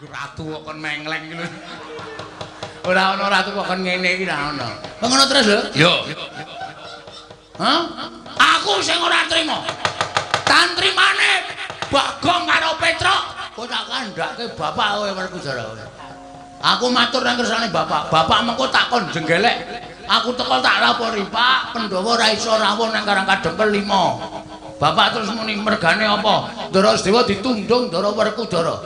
Iku ratu kok kon mengleng iki lho. Ora ana ratu kok kon ngene iki ora ana. Kok ngono terus lho? Yo. Hah? Aku sing ora trima. Tantrimane Bagong karo Petruk, kok tak kandhake bapak kowe Werkudara. Aku matur nang kersane bapak. Bapak mengko tak kon jenggelek. Aku teko tak lapori, Pak, Pandhawa ora iso rawuh nang Karang Kadempel 5. Bapak terus muni mergane apa? Ndara Sedewa ditundung Ndara Werkudara.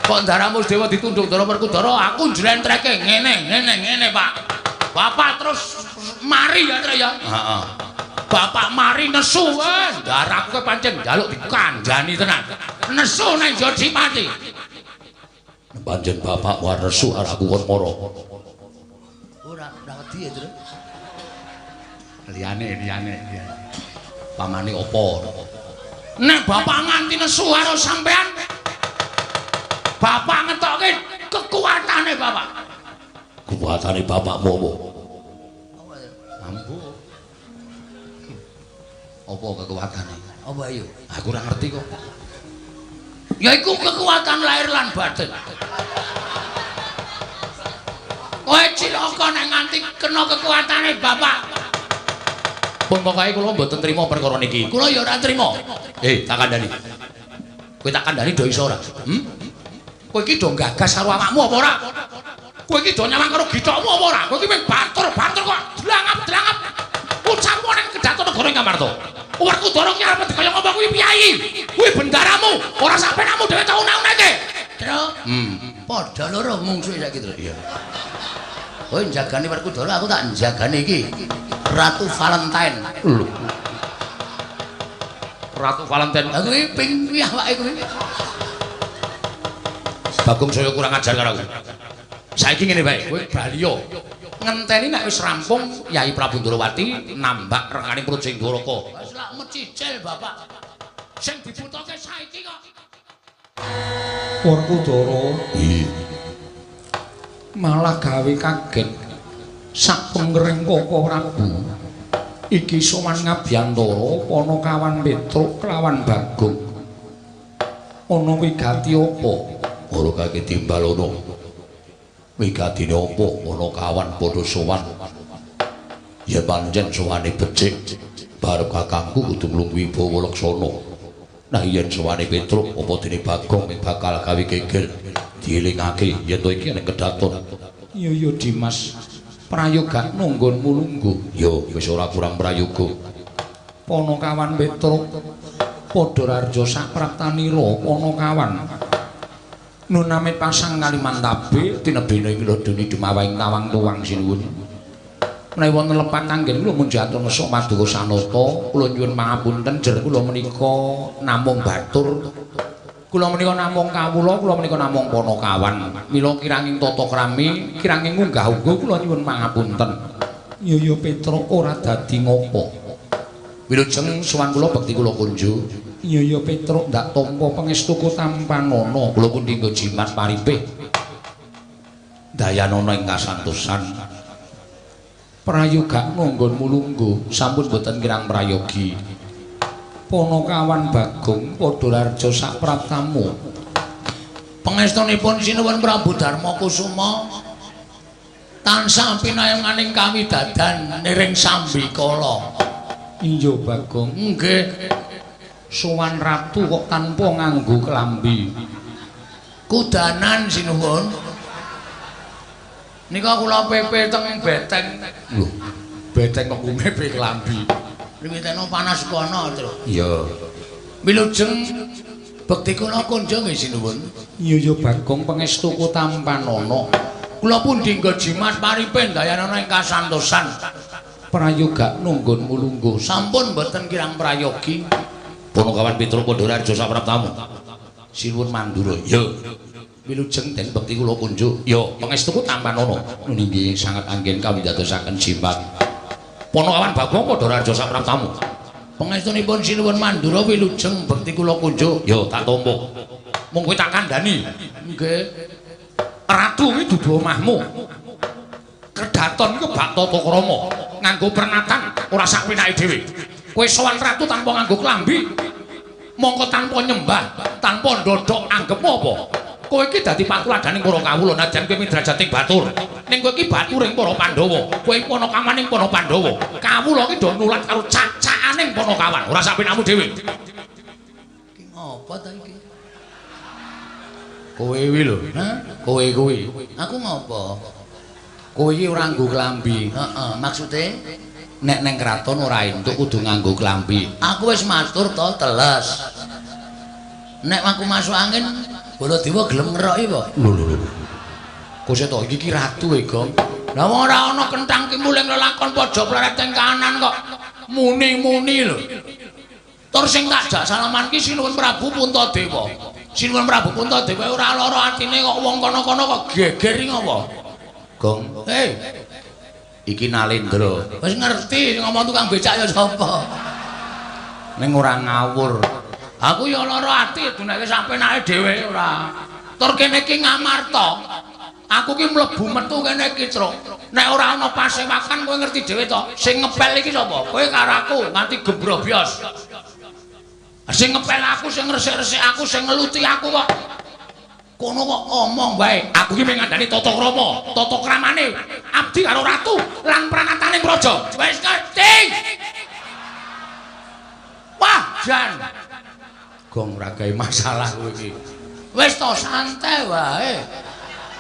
Kok ndaramu Sedewa ditundung Ndara Werkudara, aku njlentreke ngene, ngene, ngene, Pak. Bapak terus mari ya, Tru ya. Heeh. Bapak mari nesu, ndaraku pancen njaluk dikandani tenan. Nesu nang Jodipati. Pancen bapak war nesu arep aku kon mara. Ora, ora wedi ya, Tru. Liyane, liyane, liyane. Pamane apa? Nek bapak nganti nesu karo sampean, bapak ngetokke kekuatane bapak. Kekuatane bapakmu apa? Ambu. Apa kekuatane? Apa ayo? Aku ora ngerti kok. Ya iku kekuatan lahir lan batin. Kowe cilaka nek nganti kena kekuatane bapak. Pun pokoke kula mboten trima perkara niki. Kula ya ora trima. Tak kandhani. Kowe tak kandhani do iso ora? Hmm? Kowe iki do gagas karo awakmu apa ora? Kowe iki do nyawang karo githokmu apa ora? Kowe iki mung batur-batur kok dlangap-dlangap. Ucapmu ning kedaton negara Ngamarta. Werkudara ki arep kaya ngapa kuwi piyayi? Kuwi bendaramu, ora sampenamu dhewe tau una-unake. Tru. Padha loro mungsuhe saiki, Tru. Iya. Kowe njagani Werkudara, aku tak njagani iki. Ratu Valentine. Lho. Ratu Valentine. Lah kuwi ping kuwi awake kuwi. Bagong saya kurang ajar karo aku. Saiki ngene bae, kowe baliyo. Ngenteni nek wis rampung Yai Prabu Ndorowati nambak rekaning Projeng Dwaraka. Wis lak mecicil bapak. Sing dibutuhke saiki kok. Werkudara Iya. malah gawe kaget sak pengering Koko Prabu. Iki sowan ngabyantara Panakawan Petruk kelawan Bagong. Ana wigati apa? Ora kake timbalono. Wigatine apa Panakawan padha sowan? Ya pancen sowane becik. Barep kakangku kudu nglungguhi wibawa laksana. Nah yen sowane Petruk apa dene Bagong bakal gawe geger. Dielingake yen to iki ning kedaton. Iya ya Dimas. Prayoga nggonmu lungguh. Ya wis ora kurang prayoga. Panakawan Petruk padha rarja sapraptanira Panakawan. Nunamit pasang Kalimantabe Tinebene ing lodone dumawahing tawang tuwang sinuwun. Menawi wonten lepat anggen kula munjatur ngesuk paduka sanata, kula nyuwun pangapunten jer kula menika namung batur. Kula menika namung kawula, kula menika namung panakawan. Mila kiranging tata krami, kiranging unggah-ungguh kula nyuwun pangapunten. Ya ya Petruk ora dadi ngopo. Wilujeng sowan kula bekti kula kunjuk. Ya ya Petruk ndak tampa pangestuku tampanana. Kula pundi nggo jimat paripih. Dayanana ing kasantosan. Prayoga nggonmu lungguh. Sampun boten kirang prayogi. Panakawan Bagong padha rarja sapraptamu. Pangestunipun sinuwun Prabu Darma Kusuma tansah pinayunganing kawidadan niring sambikala. Iya Bagong. Nggih. Sowan ratu kok tanpa nganggo klambi. Kudanan sinuwun. Nika kula pepe teng beteng. Lho, beteng kok kumepe klambi. Wiwitane panas kono, Tru. Iya. Wilujeng bekti kula kunjung nggih sinuwun. Iya ya Bagong pangestuku tampanana. Kula pundi nggo jimat paripe dayanana ing kasantosan. Prayoga nggonmu lungguh. Sampun boten kirang prayogi. Panakawan Petruk Pandharaja sapraptamu. Sinuwun Mandura. Ya. Wilujeng den bekti kula kunjuk. Ya, pangestuku tampanana. Nggih sanget anggen kawidatosaken jimat. Panakawan Bagong Pandharaja sapraptamu. Pangestunipun sinuwun Mandura wilujeng bekti kula kunjuk. Ya, tak tampa. Mung kowe tak kandhani. Nggih. Ratu kuwi dudu omahmu. Kedaton iku bak tata krama, nganggo pernatan ora sak penake dhewe. Kowe sowan ratu tanpa nganggo klambi, mongko tanpa nyembah, tanpa ndodhok anggepmu apa? Kowe iki dadi patuladaning para kawula najan kowe midrajating batur. Ning kowe iki baturing para Pandhawa. Kowe panakawaning para Pandhawa. Kawula iki do nulat karo cacakaning panakawan, ora sak penakmu dhewe. Iki ngopo ta iki? Kowe kuwi lho. Hah? Kowe kuwi. Aku ngopo? Kowe iki ora nganggo klambi. Heeh, maksude nek neng kraton ora entuk kudu nganggo klambi. Aku wis matur to teles. Nek aku masuk angin, Baladewa gelem ngeroki apa? Lho lho lho. Kok to iki ki ratu e, Gong. Lah wong ora ana kenthang kimuling lelakon pojok pleret ing kanan kok muni-muni lho. Tur sing tak jak salaman ki Sinuwun Prabu Puntadewa. Sinuwun Prabu Puntadewa ora lara atine kok wong kono-kono kok geger iki ngopo? Gong. Hei, iki Nalendra. Wis ngerti ngomong tukang becak ya sapa. Ning ora ngawur. Aku ya lara ati duneke sampe nake dhewe ora. Tur kene iki Ngamarta. Aku ki mlebu metu kene iki, Truk. Nek ora ana pasewakan kowe ngerti dhewe to. Sing ngepel iki sapa? Kowe karo aku nganti gembrobyos. Sing ngepel aku, sing ngresik-resik aku, sing ngeluti aku kok. Kono kok ngomong wae. Aku ki mung ngandani tata krama, tata kramane abdi karo ratu lan pranatane praja. Wis ngerti. Wah, jan. Gong ora gawe masalah kowe iki. Wis to santai wae.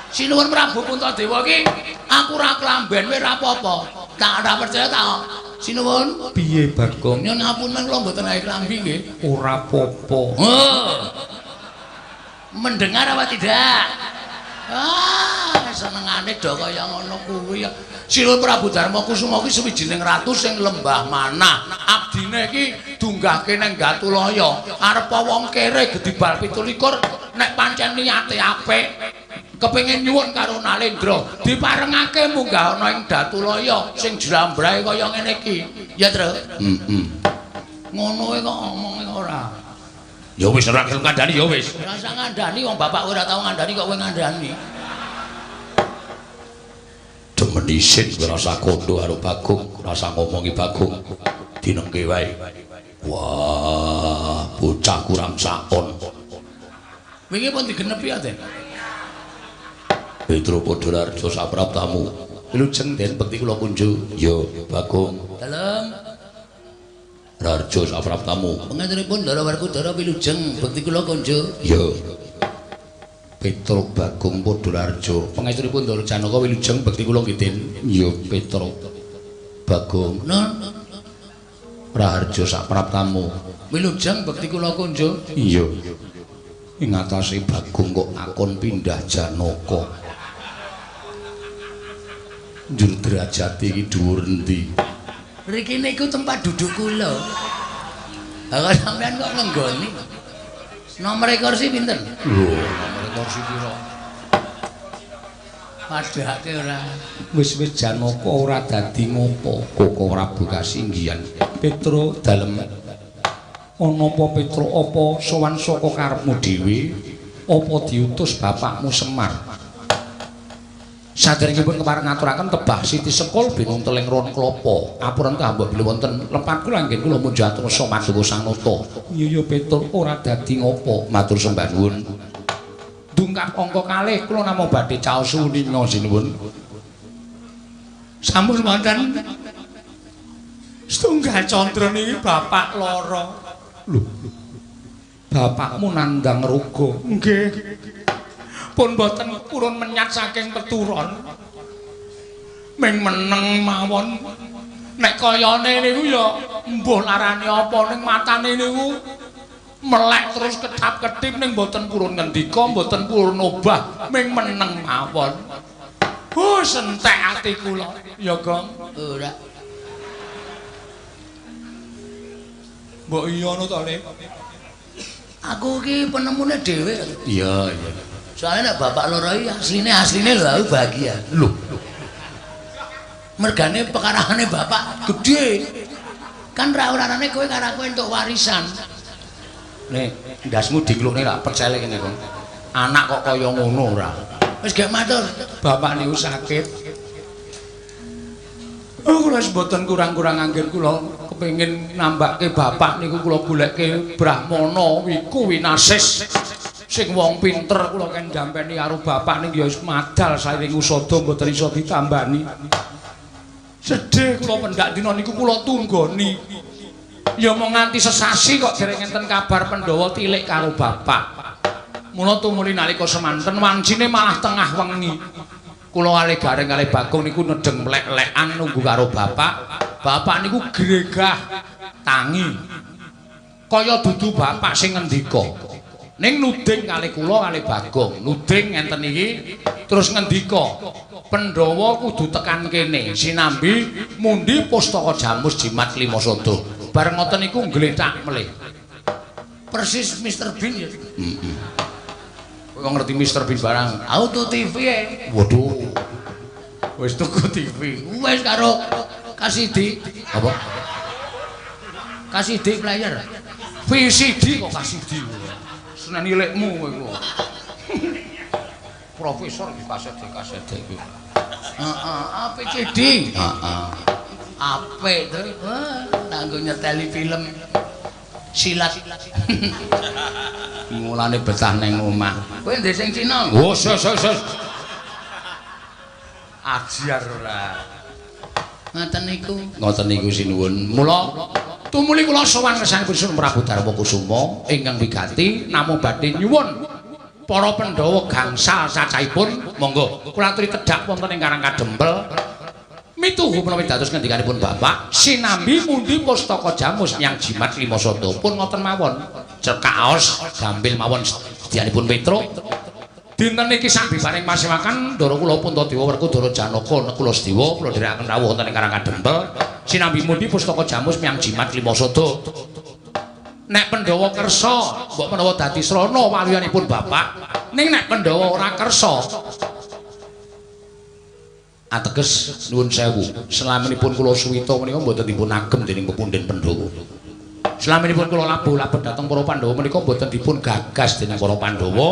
Sinuwun Prabu Puntadewa iki aku ora klamben wae ora apa-apa. Tak ora percaya tak. Sinuwun, piye Bagong? Nyuwun ngapunten kula mboten gawe klambi nggih. Ora apa-apa. Oh. Mendengar apa tidak? Ah, senengane do kaya ngono kuwi ya. Sinuwun Prabu Darma Kusuma ki suwijining ratu sing lembah manah. Abdine iki dunggahke nang Gatulaya. Arep wong kere gedibal 27 nek pancen niate apik. Kepengin nyuwun karo Nalendra, diparengake munggah ana ing Datulaya sing jlambrahe kaya ngene iki. Ya, Tru. Heeh. Ngono kok omonge ora. Ya wis ora gelem kandhani ya wis. Ora usah ngandani wong bapak ora tau ngandani kok kowe ngandani. Demen isin ora usah kondo karo Bagong, ora usah ngomongi Bagong. Dinengke wae. Wah, bocah kurang sakon. Wingi pun digenepi ya, Den. Petro Podolarjo sapraptamu. Wilujeng Den bekti kula kunjuk. Ya, Bagong. Dalem. Rarjo sapraptamu. Pangaturipun Ndara Werkudara wilujeng bekti kula kunjuk. Ya. Petro Bagong Podolarjo. Pangaturipun Ndara Janaka wilujeng bekti kula nggih Den. Ya, Petro Bagong. Nun. Raharjo sapraptamu. Wilujeng bekti kula kunjuk. Iya. Ing atase Bagong kok akon pindah Janaka. Njur derajate iki dhuwur endi? Riki niku tempat duduk kula. Lah kok sampean kok ngenggoni? Nomor kursi pinten? Lho, nomor kursi pira? Padhake ora. Wis-wis Janaka ora dadi ngopo, Koko Prabu kasinggihan. Petro dalem ana apa Petro apa sowan saka karepmu dhewe? Apa diutus bapakmu Semar? Saderengipun kepareng ngaturaken tebah Siti Sekul bingung teling ron klopo. Apuran kambah bilih wonten lepat kula nggih kula munjat rasa maduka sanata. Iya ya Petruk ora dadi ngopo, matur sembah nuwun. Dungkap angka kalih kula namung badhe caos uninga sinuwun. Sampun wonten setunggal candra niki bapak lara. Lho. Bapakmu nandang ruga. Nggih. Pun boten purun menyat saking peturon. Ming meneng mawon. Nek kayane niku ya mbuh larane apa ning matane niku melek terus ketap-ketip ning boten purun ngendika, boten purun obah, ming meneng mawon. Oh, sentek ati kula. Ya, Gong. Ora. Mbok iya ngono to, Le? Aku iki penemune dhewe. Iya, iya. Soalnya nek bapak loro iki asline lho aku bahagia. Lho. Mergane pekarane bapak gedhe. Kan ra orane kowe karo aku entuk warisan. Nek ndasmu diklukne lak percele kene, Kong. Anak kok kaya ngono ora. Wis gek matur. Bapak niku sakit. Oh, kula wis mboten kurang-kurang anggen kula kepengin nambahke bapak niku kula goleke Brahmana wiku winasis. Sing wong pinter kula ken jampeni karo bapak ning ya wis madal sairing usada mboten iso ditambani. Sedih kula pendak dina niku kula tunggoni. Ya mung nganti sesasi kok dereng enten kabar Pandhawa tilik karo bapak. Mula tumuli nalika semanten wancine malah tengah wengi. Kula kalih Gareng kalih Bagong niku nedheng mlek-lekan nunggu karo bapak. Bapak niku gregah tangi. Kaya dudu bapak sing ngendika. Ning nuding kalih kula kalih Bagong, nuding ngenten iki terus ngendika, Pandhawa kudu tekan kene sinambi mundi pustaka Jamus Jimat Lima Sada. Bareng ngoten niku nglethak melih. Persis Mr Bean ya. Heeh. Kowe ngerti Mr Bean barang? Auto TV e. Waduh. Wis tuku TV. Wis karo KCD. Apa? KCD player. VCD kok KCD. Seneni lekmu kowe iku. Profesor iki kaset kaset iki. Heeh, APCD. Heeh. Apik to. Wah, kanggo nyeteli film silat. Mulane betah ning omah. Kowe ndek sing Cina? Oh, sos sos sos. Ajar ora. Ngoten niku. Ngoten niku sinuwun. Mula tumuli kula sowan ngersanipun Sun Prabu Darma Kusuma ingkang wigati namung badhe nyuwun para Pandhawa gangsal cacahipun monggo kula aturi tedhak wonten ing Karang Kadempel mituhu menawi dados ngendikanipun bapak sinambi mundi pustaka Jamus yang Jimat Lima Sada pun ngoten mawon cekaos gampil mawon sedyanipun Petruk dinten iki sabibaring pasewakan Ndara kula Puntadewa Werkudara Janaka Nekula Sedewa kula dherekaken rawuh wonten ing Karang Kadempel sinambi mundi pustaka Jamus miang Jimat Lima Sada. Nek Pandhawa kersa mbok menawa dadi srana waluyanipun bapak, ning nek Pandhawa ora kersa ateges nuwun sewu selaminipun kula suwita menika mboten dipun agem dening pepundhen Pandhawa. Selaminipun kula labuh-labuh dhateng para Pandhawa menika mboten dipun gagas dening para Pandhawa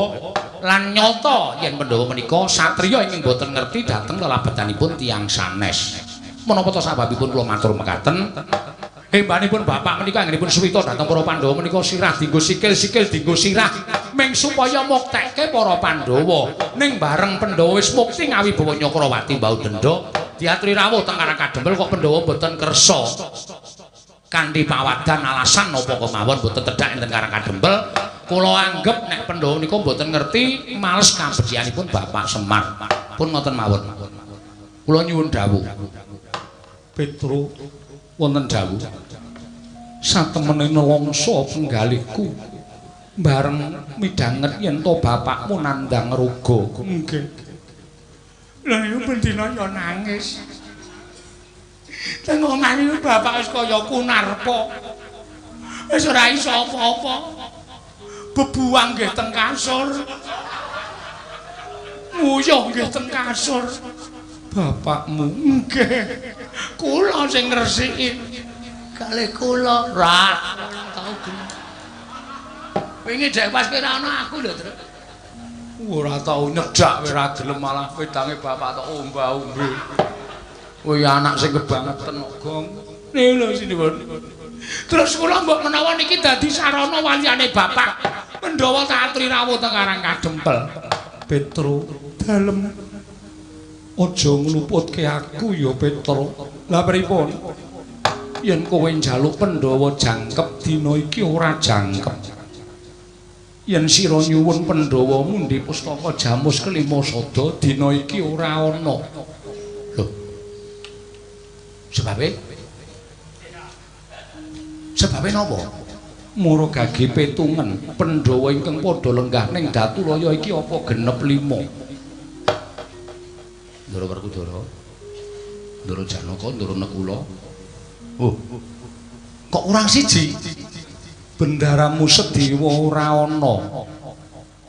lan nyata yen Pandhawa menika satriya ingkang mboten ngerti dhateng lelabetanipun tiyang sanes. Menapa ta sababipun kula matur mekaten? Hembanipun bapak menika anggenipun suwita dhateng para Pandhawa menika sirah dienggo sikil, sikil dienggo sirah ming supaya muktekke para Pandhawa. Ning bareng Pandhawa wis mukti ngawibawa Nyakrawati mbau denda diaturi rawuh teng Karang Kadempel kok Pandhawa mboten kersa. Kanthi pawadan alasan napa kemawon mboten tedhak enten Karang Kadempel, kula anggep nek Pandhawa nika mboten ngerti males kabecikanipun Bapak Semar. Pun ngoten mawon. Kula nyuwun dawuh. Petro wonten dawuh. Satemene nelongso penggalihku bareng midhanget yen to bapakmu nandhang ruga. Nggih. Lha iku bendina ya nangis. Teng omah niku bapak wis kaya kunarpa. Wis ora iso apa-apa. Bebuang nggih teng kasur. Nguyuh nggih teng kasur. Bapakmu nggih. Kula sing ngresiki. Kalih kula ra tau gelem. Wingi dek pas kowe ora ana aku lho, Truk. Ora tau nyedak kowe ora gelem malah wedange bapak tok omba-ombe. Kowe anak sing kebangetan kok, Gong. Niku lho sinuwun. Terus kula mbok menawa niki dadi sarana waliyane bapak. Pandhawa tak aturi rawuh teng Karang Kadempel. Petro dalem aja ngluputke aku ya Petro. Lah pripun? Yen kowe njaluk Pandhawa jangkep dina iki ora jangkep. Yen sira nyuwun Pandhawa mundi pustaka Jamus Kelima Sada dina iki ora ana. Lho. Sebabe? Sebabe napa? Mara gage petungen Pandhawa ingkang padha lenggah ning Datulaya iki apa genep 5. Ndara Werkudara, Ndara Janaka, Ndara Nekula. Oh. Kok kurang siji? Bendaramu Sedewa ora ana.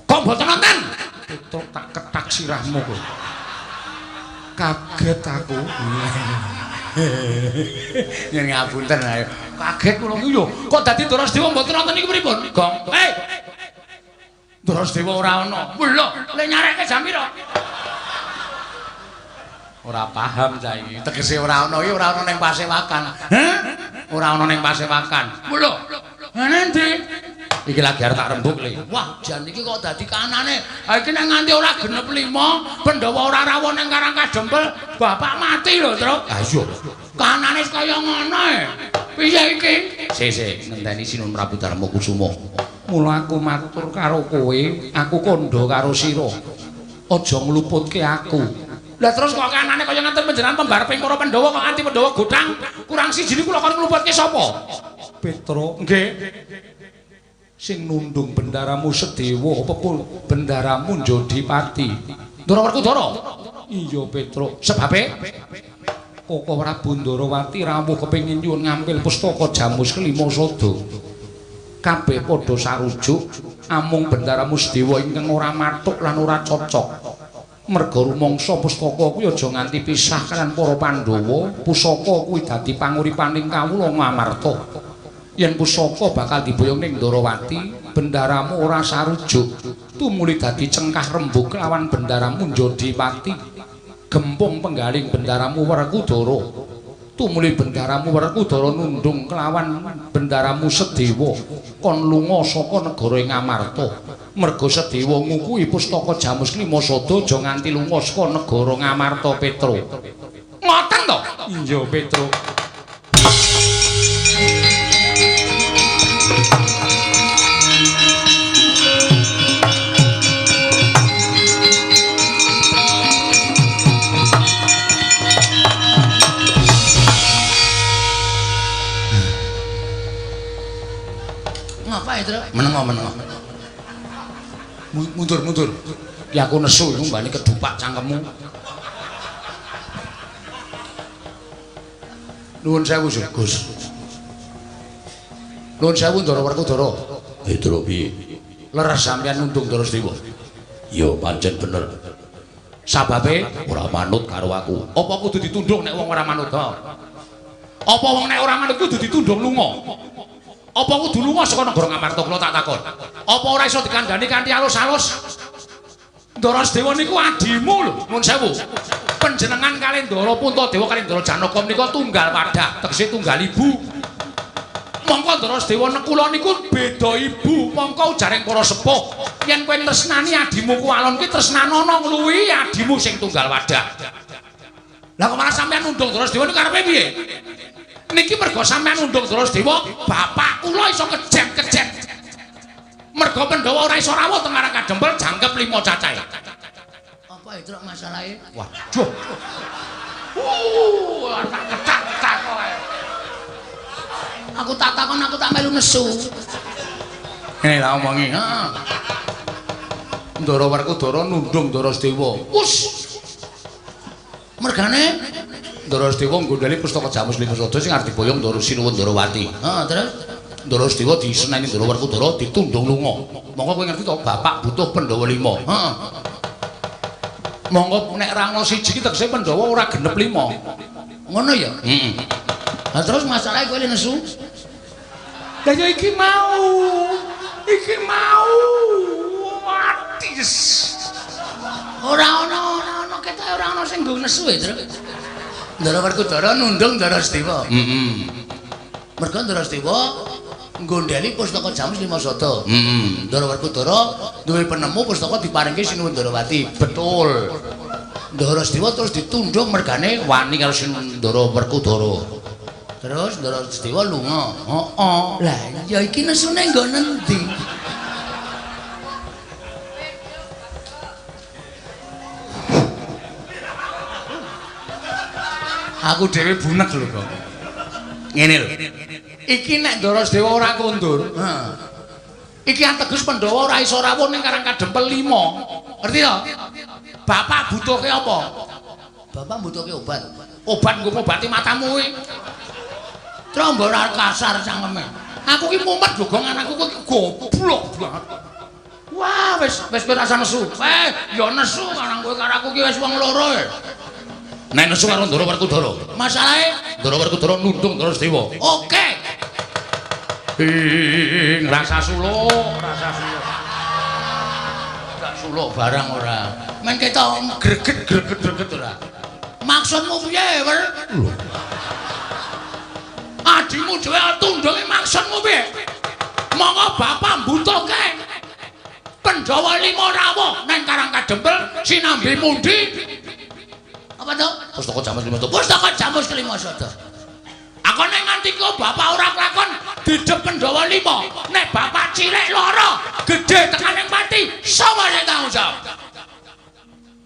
Kok mboten wonten? Petruk tak kethak sirahmu kok. Kaget aku. Yen ngapunten ayo. Kaget kula niku yo. Kok dadi Ndara Sedewa mboten wonten niku pripun? Gong. Hei. Ndara Sedewa ora ana. Lho, le nyareke jam pira? Ora paham saiki. Tegese ora ana iki ora ana ning pasewakan. Heh? Ora ana ning pasewakan. Lho, nang ndi? Iki lagi arep tak rembug le. Wah, jan iki kok dadi kanane. Ha iki nek nganti ora genep 5, Pandhawa ora rawuh ning Karang Kadempel, bapak mati lho, Truk. Ha iya. Kanane kaya ngono e. Piye iki? Sik sik, ngenteni Sinuwun Prabu Darma Kusuma. Mula aku matur karo kowe, aku kandha karo sira. Aja ngluputke aku. Lah terus kok kanane kaya ngaten panjenengan pembareping para Pandhawa kok nganti Pandhawa gothang kurang siji niku lho kon ngluputke sapa? Petro, nggih. Sing nundung bendaramu Sedewa apa bendaramu Jodipati? Ndara Werkudara. Iya, Petro. Sebabe Koko Prabu Ndarawati rawuh kepengin nyuwun ngampil pustaka Jamus Kelima Sada. Kabeh padha sarujuk amung bendaramu Sedewa ingkang ora matuk lan ora cocok. Merga rumangsa pustaka kuwi aja nganti pisah kalian para Pandhawa, pusaka kuwi dadi panguripaning kawula Ngamarta. Yen pusaka bakal diboyong ning Ndarawati, bendaramu ora sarujuk, tumuli dadi cengkah rembug lawan bendaramu Jodipati. Gempung penggaling bendaramu Werkudara, tumuli bendaramu Werkudara nundung kelawan bendaramu Sedewa kon lunga saka negara Ngamarta. Merga Sedewa ngukuhi pustaka Jamus Kelima Sada aja nganti lunga saka negara Ngamarta, Petro. Ngoten to? Iya, Petro. Ngapa ya, Truk? Menengo, menengo. Mundur, mundur. Ki aku nesu iku mbane kedupak cangkemmu. Nuwun sewu, Gus. Nuwun sewu Ndara Werkudara. Petro piye? Leres sampeyan nundung Ndara Sedewa. Ya pancen bener. Sababe ora manut karo aku. Apa kudu ditundung nek wong ora manut? Apa wong nek ora manut kudu ditundung lunga? Apa kudu lunga saka negara Ngamarta kula tak takon. Apa ora iso dikandhani kanthi alus-alus? Ndara Sedewa niku adimu lho, nuwun sewu. Panjenengan kalih Ndara Puntadewa kalih Ndara Janaka menika tunggal wadah, tegese tunggal ibu. Mongko Ndara Sedewa nekula niku beda ibu, mongko ujaring para sepuh. Yen kowe tresnani adimu kuwalon kuwi tresnanono ngluwihi adimu sing tunggal wadah. Lah kok malah sampeyan nundung Ndara Sedewa niku karepe piye? Niki merga sampeyan nundung Ndara Sedewa, bapak kula iso kejet-kejet. Merga Pandhawa ora iso rawuh teng Karang Kadempel jangkep 5 cacahe. Apa itu masalahe? Waduh. Tak ketak-ketak kowe. Aku tak takon, aku tak melu nesu. Ngene tak omongi, heeh. Ndara Werkudara nundung Ndara Sedewa. Us. Mergane Ndara Sedewa nggondheli pustaka Jamus Lima Sada sing arep diboyong Ndara Sinuwun Ndarawati. Heeh, terus Ndara Sedewa diseneni Ndara Werkudara ditundung lunga. Monggo kowe ngerti to, bapak butuh Pandhawa 5. Heeh. Monggo nek ra ono siji ki tegese Pandhawa ora genep 5. Ngono ya? Heeh. Lah terus masalahe kowe nesu? Lah ya iki mau. Iki mau. Watis. Ora ono, ora ono ketoke ora ono sing nggo nesu e, Truk. Ndara Werkudara nundung Ndara Sedewa. Heeh. Merga Ndara Sedewa nggondheli pustaka Jamus Lima Sada. Heeh. Ndara Werkudara duwe penemu pustaka diparingke Sinuwun Ndarawati. Betul. Ndara Sedewa terus ditundung mergane wani karo Sinuwun Ndara Werkudara. Terus Ndara Sedewa lunga. Heeh. Lah ya iki nesune nggo nendi? Aku dhewe bunek lho kok. Ngene lho. Iki nek Ndara Sedewa ora kondur, heeh. Iki ateges Pandhawa ora iso rawuh ning Karang Kadempel 5. Ngerti to? Bapak butuhke apa? Bapak butuhke obat. Obat nggo ngobati matamu kuwi. Trombo ora kasar cangkeme. Aku ki mumet lho, Gong, anakku ki goblok banget. Wah, wis wis kowe rasa nesu. Ya nesu karang kowe karo aku ki wis wong loro. Nek nesu karo Ndara Werkudara. Masalahe Ndara Werkudara nundung Ndara Sedewa. Oke. Ing rasa suluk, rasa suluk. Gak suluk barang ora. Men ketok greget-greget greget ora. Maksudmu piye, Wer? Lho. Adimu dhewe tundunge maksudmu piye? Monggo bapak mbutuhke Pandhawa lima rawuh nang Karang Kadempel sinambi mundi. Apa to? Pustaka Jamus Kelima Sada. Pustaka Jamus Kelima Sada. Aku nek nganti kok bapak ora kelakon didep Pandhawa lima. Nek bapak cilik lara, gedhe tekan ning pati, sapa sing tanggung jawab?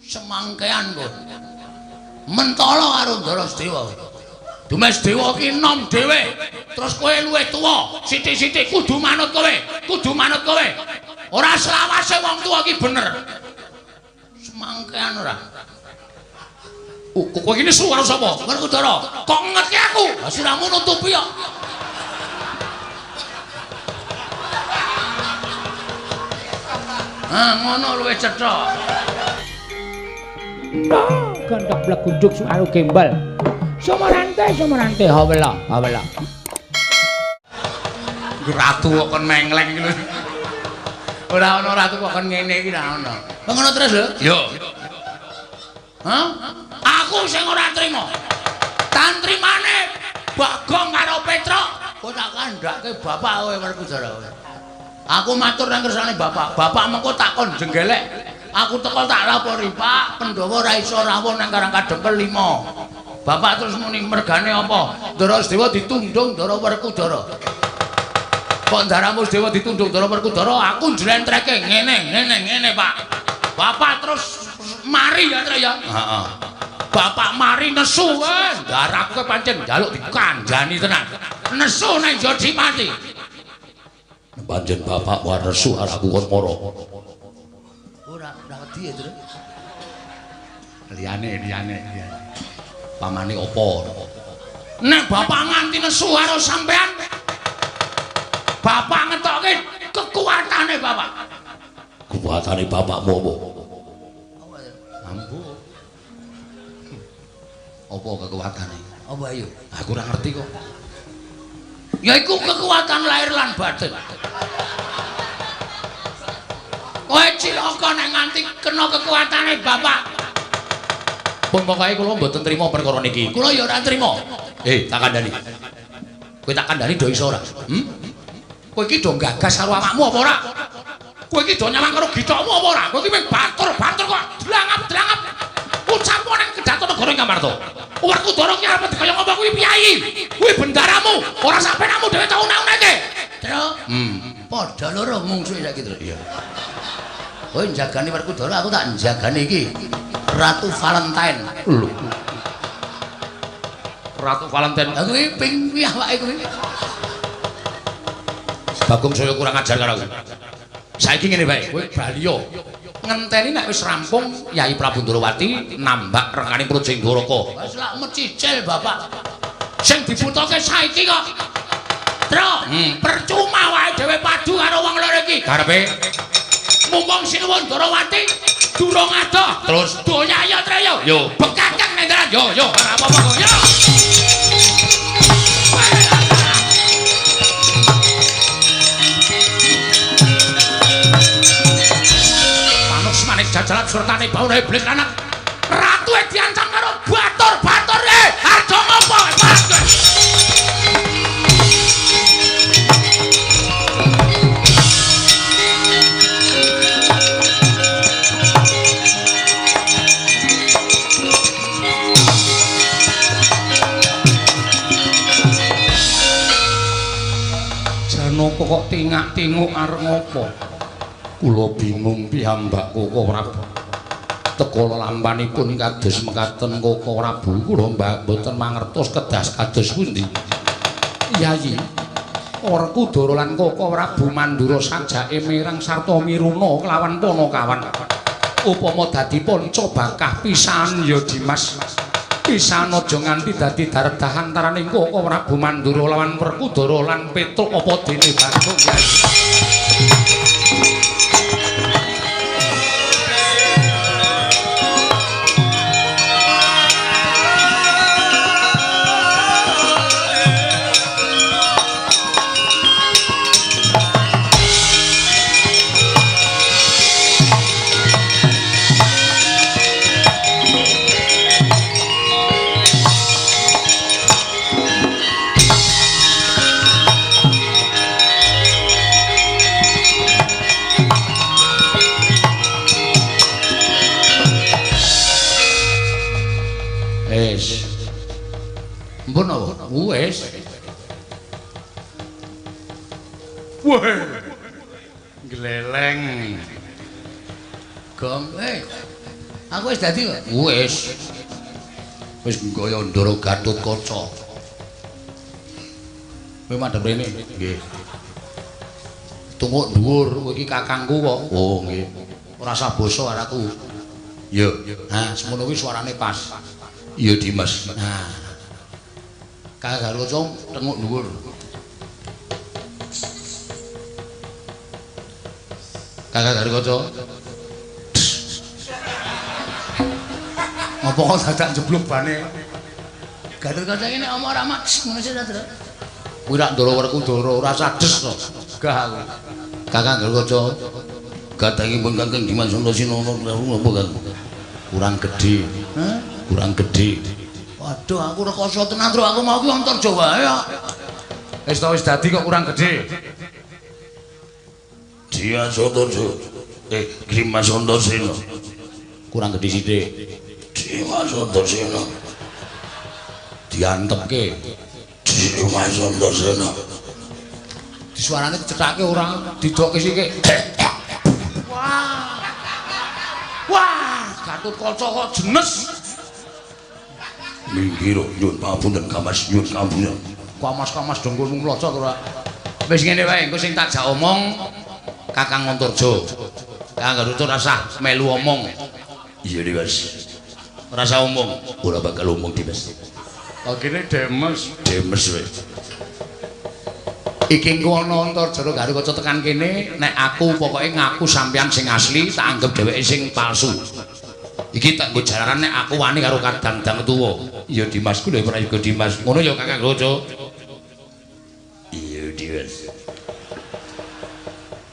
Semangkean kok. Mentala karo Ndara Sedewa. Dumes Dewa ki enom dhewe. Terus kowe luwih tuwa, sithik-sithik kudu manut kowe, kudu manut kowe. Ora selawase wong tuwa ki bener. Semangkean ora. Kowe iki nesu karo sapa? Werkudara. Kok ngerti aku? Lah siramu nutupi kok. Ah, ngono luwih cetha. Gondok blegunduk suaru gembel. Sumorante sumorante hawela hawela. Ratu kok kon mengleng iki lho. Ora ana ratu kok kon ngene iki ora ana. Ngono terus lho. Yo. Hah? Aku sing ora trima. Tantrimane Bagong karo Petruk, kok tak kandhake bapak kowe Werkudara kowe. Aku matur nang kersane bapak. Bapak mengko tak kon jenggelek. Aku teko tak lapori, Pak, Pandhawa ora iso rawuh nang Karang Kadempel 5. Bapak terus muni mergane apa? Ndara Sedewa ditundung Ndara Werkudara. Kok ndaramu Sedewa ditundung Ndara Werkudara, aku njlentreke ngene, ngene, ngene, Pak. Bapak terus mari ya, Tru ya. Heeh. Bapak mari nesu, ndaraku pancen njaluk dikandani tenan. Nesu nang Jodipati. Pancen bapak war nesu karo aku kon mara. Ora, ora wedi ya, Tru. Liyane, liyane, liyane. Pamane apa? Nek bapak nganti nesu karo sampean, bapak ngetokke kekuatane bapak. Kekuatane bapakmu apa? Ambu. Apa kekuatane? Apa ayo? Aku ora ngerti kok. Ya iku kekuatan lahir lan batin. Kowe cilaka nek nganti kena kekuatane bapak. Pun pokoke kula mboten trima perkara niki. Kula ya ora trima. Tak kandhani. Kowe tak kandhani do iso ora? Hmm? Kowe iki do gagas karo awakmu apa ora? Kowe iki do nyawang karo githokmu apa ora? Kowe iki mung batur-batur kok dlangap-dlangap. Ucapmu nang kedaton negara Ngamarta. Werkudara ki arep kaya ngapa kuwi piyayi? Kuwi bendaramu, ora sampenamu dhewe tau una-unake. Tru. Padha loro mungsuhe saiki, Tru. Iya. Kowe njagani Werkudara, aku tak njagani iki. Ratu Valentine. Lho. Ratu Valentine. Lah kuwi ping kuwi awake kuwi. Bagong saya kurang ajar karo aku. Saiki ngene bae, kowe bali yo. Ngenteni nek wis rampung Yai Prabu Ndorowati nambak rekane Projeng Dwaraka. Wis lak mecicil bapak. Sing dibutuhke saiki kok. Tru, percuma wae dhewe padu karo wong loro iki. Karepe mumpung Sinuwun Ndorowati durung adoh. Terus doya ya Tru yo. Yo, bekakang nang dalan. Yo yo ora apa-apa kok. Yo. Manik jajalan surtane bauna iblis anak ratu diancam karo batur-batur harjo ngopo Janaka kok tingak-tinguk arep ngopo? Kula bingung piyambak Koko Prabu. Teka lampanipun kados mekaten Koko Prabu kula mboten mangertos kedas kados pundi. Yayi, Werkudara lan Koko Prabu Mandura sajake mireng sarta miruna kelawan Panakawan. Upama dadi panca bakah pisan ya Dimas. Pisan aja nganti dadi dardah antaraning Koko Prabu Mandura lawan Werkudara lan Petruk apa dene Bagong Yayi. Wis. Mpun apa? Wis. Wah. Gleleng. Gong, aku wis dadi kok. Wis. Wis gaya Ndara Gatotkaca. Kowe madhep rene. Nggih. Tunguk dhuwur, kowe iki kakangku kok. Oh, nggih. Ora usah basa karo aku. Iya. Nah, semono kuwi suarane pas. Iya, Dimas. Nah. Kakang Gatotkaca tenguk dhuwur. Kakang Gatotkaca. Ngopo kok dadak jeblok bane? Gatotkaca iki nek omong ora mak ngono sih ta, Tru. Kuwi rak Ndara Werkudara ora sades to. Gah aku. Kakang Gatotkaca. Kadangipun Kakang Dimas Antasena napa Kang? Kurang gedhe. Hah? Kurang gedhe. Waduh, aku rekoso tenan, Tru. Aku mau ki Antarja wae kok. Wis to wis dadi kok kurang gedhe. Dimas Antasena. Dimas Antasena. Kurang gedhe sithik. Dimas Antasena. Diantepke. Dimas Antasena. Disuarane dicethake ora didokke sithik. Wah. Wah, Gatotkaca kok jenes. Minggir nyuwun pangapunten Kamas, nyuwun pangapunten. Kamas-kamas dengkulmu mlocot ora. Wis ngene wae, engko sing tak jak omong Kakang Antarja. Kakang Gatotkaca ora usah melu omong. Iya, Dimas. Ora usah omong. Ora bakal omong, Dimas. Kok kene demes. Demes wae. Iki engko ana Antarja Gatotkaca tekan kene, nek aku pokoke ngaku sampeyan sing asli, tak anggap dheweke sing palsu. Iki tak nggo jalaran nek aku wani karo kadang-dang tuwa. Iya, Dimas, ku lho prayoga Dimas. Ngono ya Kakang Gatotkaca. Iya, Dimas.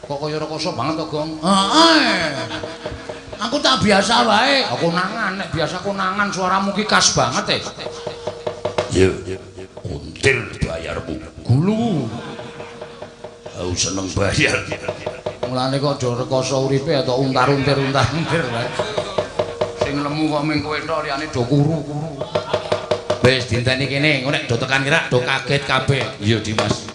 Kok kaya rekoso banget to, Gong? Heeh. Aku tak biasa wae. Aku konangan, nek biasa konangan suaramu ki khas banget e. Iya. Untir bayarmu. Gulu. Aku seneng bayar. Mulane kok aja rekoso uripe atau untar-untir untar-untir wae. Sing lemu kok ming kowe tok liyane do kuru-kuru. Wis dinteni kene, engko nek do tekan kira do kaget kabeh. Iya, Dimas.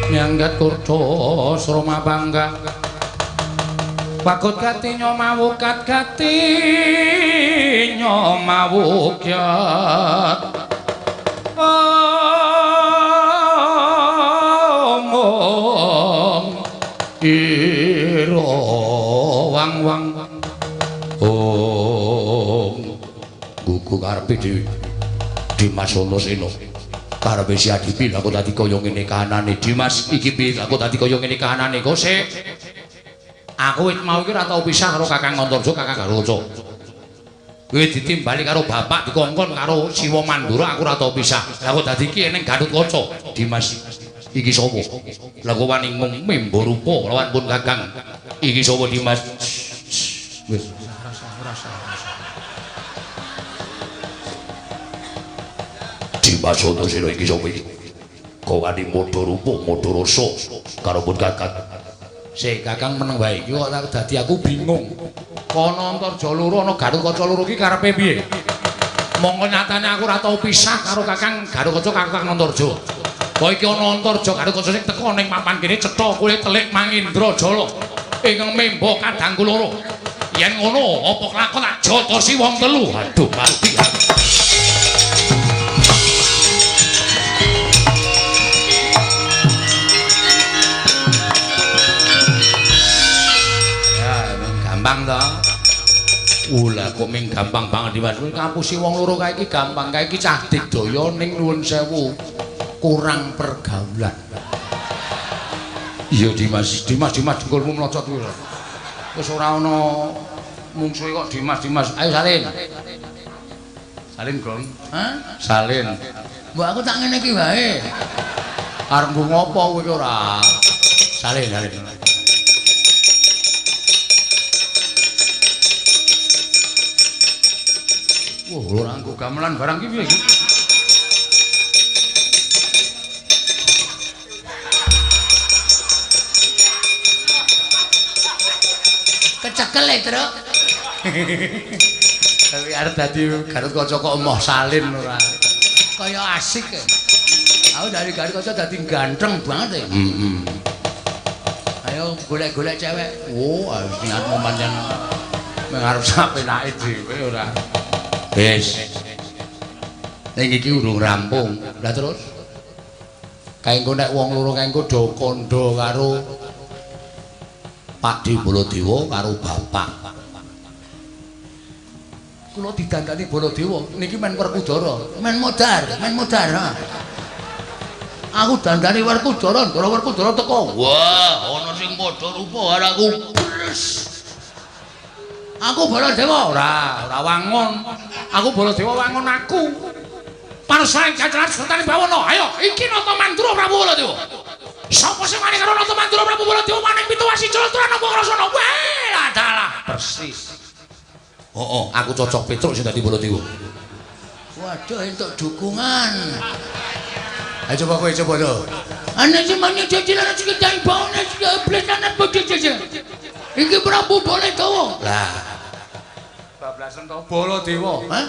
Nyanggat kurda sroma bangga Wakut gatinya mawukat gatinya mawukyat Omong ira wang wang Om gugu karepe dhewe Dimas Antasena. Karepe si Adipi aku dadi kaya ngene kahanane Dimas iki piye aku dadi kaya ngene kahanane kok sik. Aku wit mau iki ora tau pisah karo Kakang Antarja, Kakang Gatotkaca. Kowe ditimbali karo bapak dikongkon karo Siwa Mandura aku ora tau pisah. Lah kok dadi iki ning Gatotkaca. Dimas iki sapa? Lah kok wani membo rupa lawan pun Kakang. Iki sapa Dimas? Wis Dimas Antasena iki sapa iki? Kok wani modho rupa, modho rasa karo pun Kakang. Sik Kakang meneng wae iki kok dadi aku bingung. Kono Antarja loro ana Gatotkaca loro iki karepe piye? Mongko nyatane aku ora tau pisah karo Kakang Gatotkaca Kakang Antarja. Kok iki ana Antarja Gatotkaca sing teka ning papan kene cetha kowe telik Mangindra Jala ingkang memba kadangku loro. Yen ngono apa kelakon tak jotosi wong telu. Aduh mati aku. kok ming gampang banget Dimas. Ngapusi wong loro kae iki gampang, kae iki cah digdaya ning nuwun sewu kurang pergaulan. Iya Dimas, Dimas, Dimas dengkulmu mlocot kuwi. Wis ora ana mungsuhe kok Dimas, Dimas. Ayo salin. Salin, Gong. Hah? Salin. Mbok aku tak ngene iki wae. Arep nggo ngopo kowe iki ora? Salin, salin. Wah, ora nggo gamelan barang iki piye iki? Kecekel e, Truk. Tapi arep dadi Gatot Kaca kok emoh salin ora. Kaya asik e. Aku dari Gatot Kaca dadi ganteng banget e. Heeh. Ayo golek-golek cewek. Oh, niatmu pancen mengarep sapenake dhewe ora. Wis. Ning iki urung rampung. Lah terus? Kae engko nek wong loro kae engko do kandha karo Pakde Baladewa karo bapak. Kula didandani Baladewa niki men Werkudara, men modar, men modar. Ha. Aku dandani Werkudara, ndara Werkudara teko. Wah, ana sing padha rupa karo aku. Bres. Aku Baladewa ora, ora wangun. Aku Baladewa wangun aku. Panusaing jajaran sertane bawana. Ayo, iki Nata Mandura Prabu Baladewa. Sapa sing wani karo Nata Mandura Prabu Baladewa maning pitu wasi jala turan apa ngrasana. Wah, dalah persis. Heeh, aku cocok Petruk sing dadi Baladewa. Waduh, entuk dukungan. Ayo coba kowe coba to. Ana sing mani jajaran sing dai bawana sing blesane bojo-bojo. Iki Prabu Baladewa. Lah. Bablasen to Baladewa. Hah?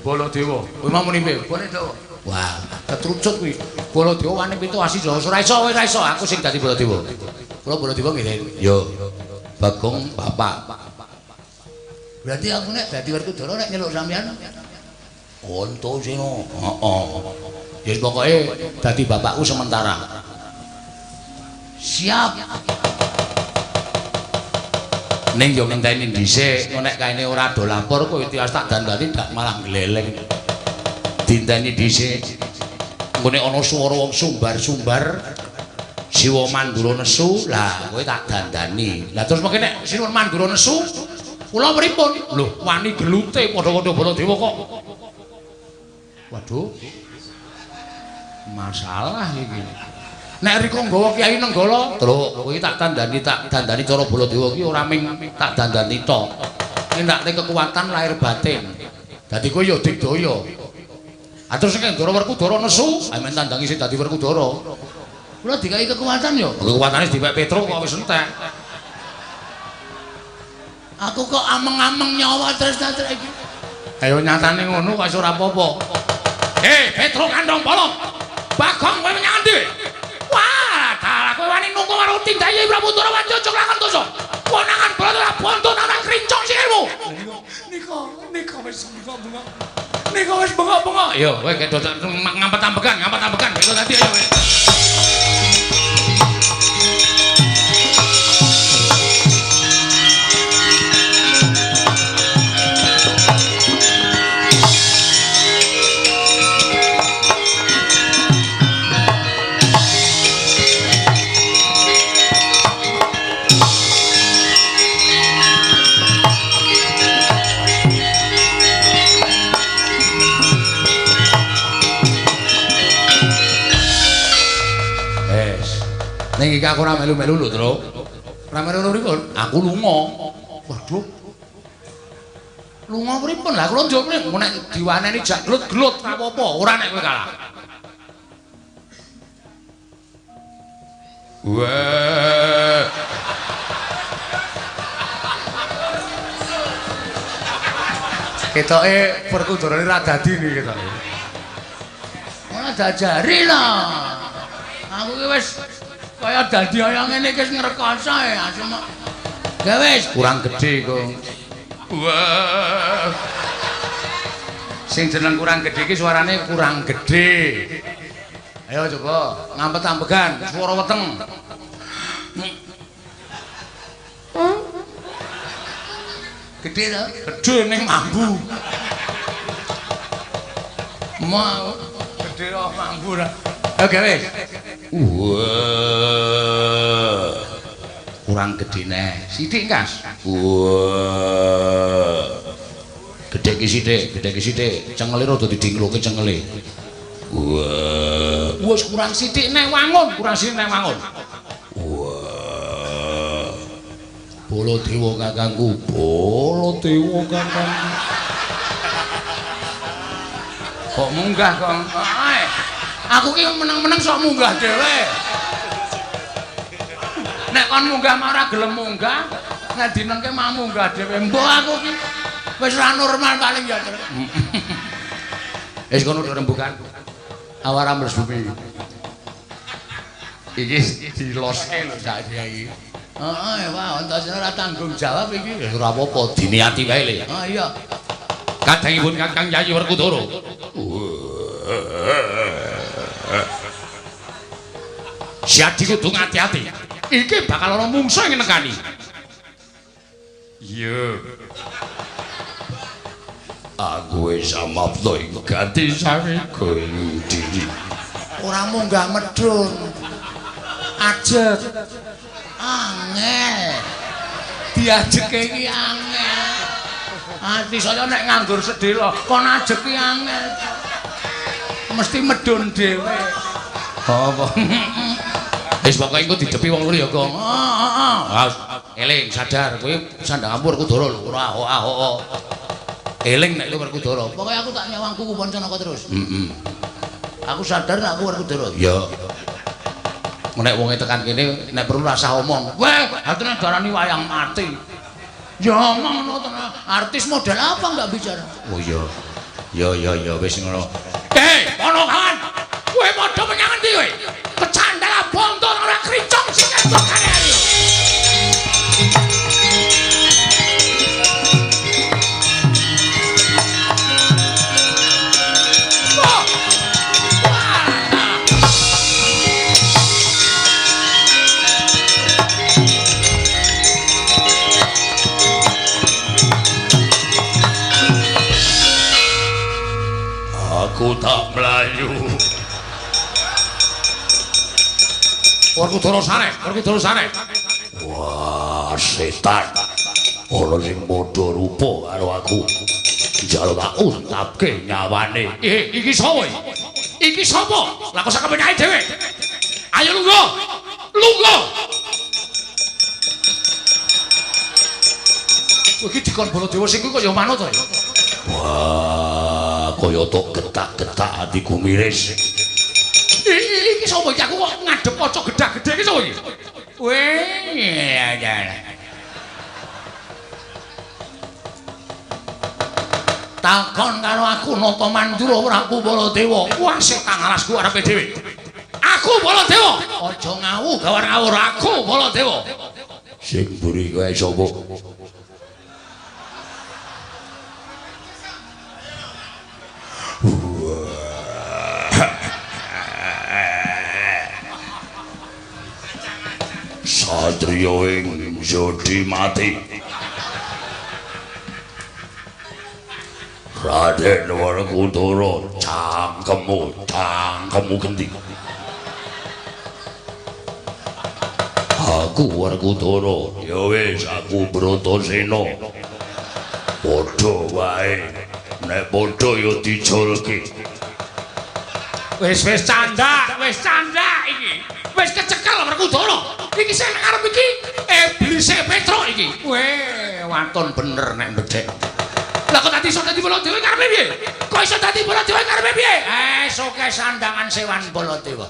Baladewa. Kowe mau muni piye? Baladewa. Wah, ketrucut kuwi. Baladewa wani pitu asi Jawa. Ora iso, ora iso aku sing dadi Baladewa. Kula Baladewa nggih. Yo. Bagong bapak. Berarti aku nek dadi Werkudara nek nyeluk sampean Antasena. Heeh. Ya pokoke dadi bapakku sementara. Siap. Ning yo ngenteni dhisik, engko nek kaene ora do lapor kowe tiwas tak dandani dak malah gleleng. Dinteni dhisik. Engko nek ana swara wong sumbar-sumbar Siwa Mandura nesu, lah kowe tak dandani. Lah terus mengke nek Siwa Mandura nesu, kula pripun? Lho, wani gelute padha-padha Baladewa kok. Waduh. Masalah iki. Nek rika nggawa Kyai Nenggala, Truk, kowe tak dandani cara Baladewa iki ora ming tak dandani tok. Nindakne kekuatan lahir batin. Dadi kowe ya digdaya. Ah terus nek Ndara Werkudara nesu, amen tandangi sing dadi Werkudara. Kula dikai kekuatan ya. Kekuatane dipek Petruk kok wis entek. Aku kok ameng-ameng nyawa terus terus iki. Ayo nyatane ngono kok ora apa-apa. Hei, Petruk kandhong bolong. Bagong kowe menyang endi? Wah, dalah kowe wani nunggu karo tindaye Prabu Ndarawaja aja lakon dosa. Konangan Baladewa bondo nang krincong sikilmu. Nika, nika wis bengok-bengok. Nika wis bengok-bengok. Ayo, kowe kedo ngampet-ambekan, ngampet-ambekan. Kedo tadi ayo kowe. Ning iki aku ora melu-melu lho, Truk. Ora melu pripun? Aku lunga. Waduh. Lunga pripun? Lah kula njok pripun? Nek diwaneni jak glut-glut ora apa-apa, ora nek kowe kalah. Wah. Ketoke Werkudarane ra dadi niki ketoke. Ora diajari lah. Aku ki wis kaya dadi kaya ngene iki wis ngrekoso ya asem. Ya wis kurang gedhe kok. Wah. Sing jeneng kurang gedhe iki suarane kurang gedhe. Ayo coba ngampet-ambegan swara weteng. Gedhe to? Gedhe ning mambu. Mau gedhe kok mambu ora. Oke wis. Wah. Kurang gedhe neh. Sithik, Kas. Wah. Gedhe ki sithik, gedhe ki sithik. Cengele rada didingloke cengele. Wah. Wis kurang sithik neh wangun, kurang sithik neh wangun. Wah. Baladewa kakangku, Baladewa kakangku. Kok munggah kok? Aku ki meneng-meneng sok munggah dhewe. Nek kon munggah mah ora gelem munggah, nek dinengke mah munggah dhewe. Mbok aku ki wis ora normal paling ya. Wis kono rembukan. Awara mres bumi. Iki diloske lho saiki iki. Heeh, wah, Antasena ora tanggung jawab iki. Wis ora apa-apa, diniati wae le. Oh iya. Kadangipun Kakang Yayi Werkudara. Siadi kudu ngati-ati. Iki bakal ana mungsuh ing nekani. Iya. Aku wis samapta ing gati sawega ing diri. Ora munggah medhun. Ajeg. Angel. Diajeke iki angel. Ati saya nek nganggur sedhela, kon ajeg ki angel. Mesti medhun dhewe. Apa? Wis pokoke engko didepi wong loro ya, Gong. Heeh, heeh. Eling sadar kowe sandang ampu Werkudara lho, ora ahok-ahok. Eling nek kowe Werkudara. Pokoke aku tak nyawang kuku Pancanaka terus. Heeh. Aku sadar nek aku Werkudara. Ya. Nek wonge tekan kene nek perlu rasah omong. Weh, atine darani wayang mati. Ya omong ngono tenan. Artis model apa enggak bicara? Oh iya. Ya ya ya wis ngono. Hei, Ponokawan. Kowe padha menyang endi kowe? Kecandal bonto ora kricong sing ketokane ayo. Aku tak mlayu. Werkudara sareh, Werkudara sareh. Wah, setan. Ana sing padha rupa karo aku. Njaluk tak untapke nyawane. Iki sapa iki? Iki sapa? Lah kok sak kepenake dhewe. Ayo lungguh. Lungguh. Iki dikon Baladewa sing kuwi kaya manut to ya. Wah, kaya tok getak-getak atiku miris. Iki sapa iki? Aku kok ngadep kaca gedhak-gedhe iki sapa iki? Weh, ya ya. Takon karo aku Nata Mandura Prabu Baladewa. Wah, setan alasku arepe dhewe. Aku Baladewa. Aja ngawu gawar ngawur aku Baladewa. Sing mburi kowe sapa? Satriya ing jodi mati. Raden Werkudara, cangkemmu, cangkemmu genti. Aku Werkudara, ya wis aku Bratasena. Padha wae, nek padha ya dijolke. Wis wis candak iki. Wis kecekel Werkudara. Iki sing arep iki iblise Petruk iki. Weh, waton bener nek mbedhek. Lah kok dadi iso dadi Baladewa karepe piye? Kok iso dadi Baladewa karepe piye? Soke sandangan sewan Baladewa.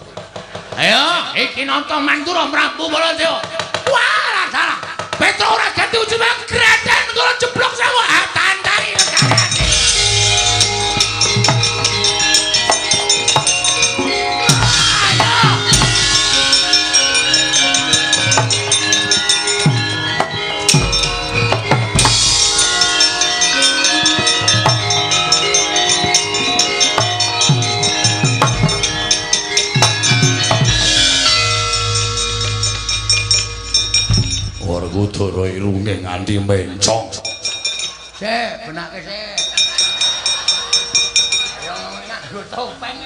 Ayo, iki Nata Mandura Prabu Baladewa. Wah, dalah. Petruk ora ganti ujung greten kula jeblok sewu. Ah, tandai karane. Werkudara irunge nganti mencong. Sik, benake sik. Ayo nganggo topeng.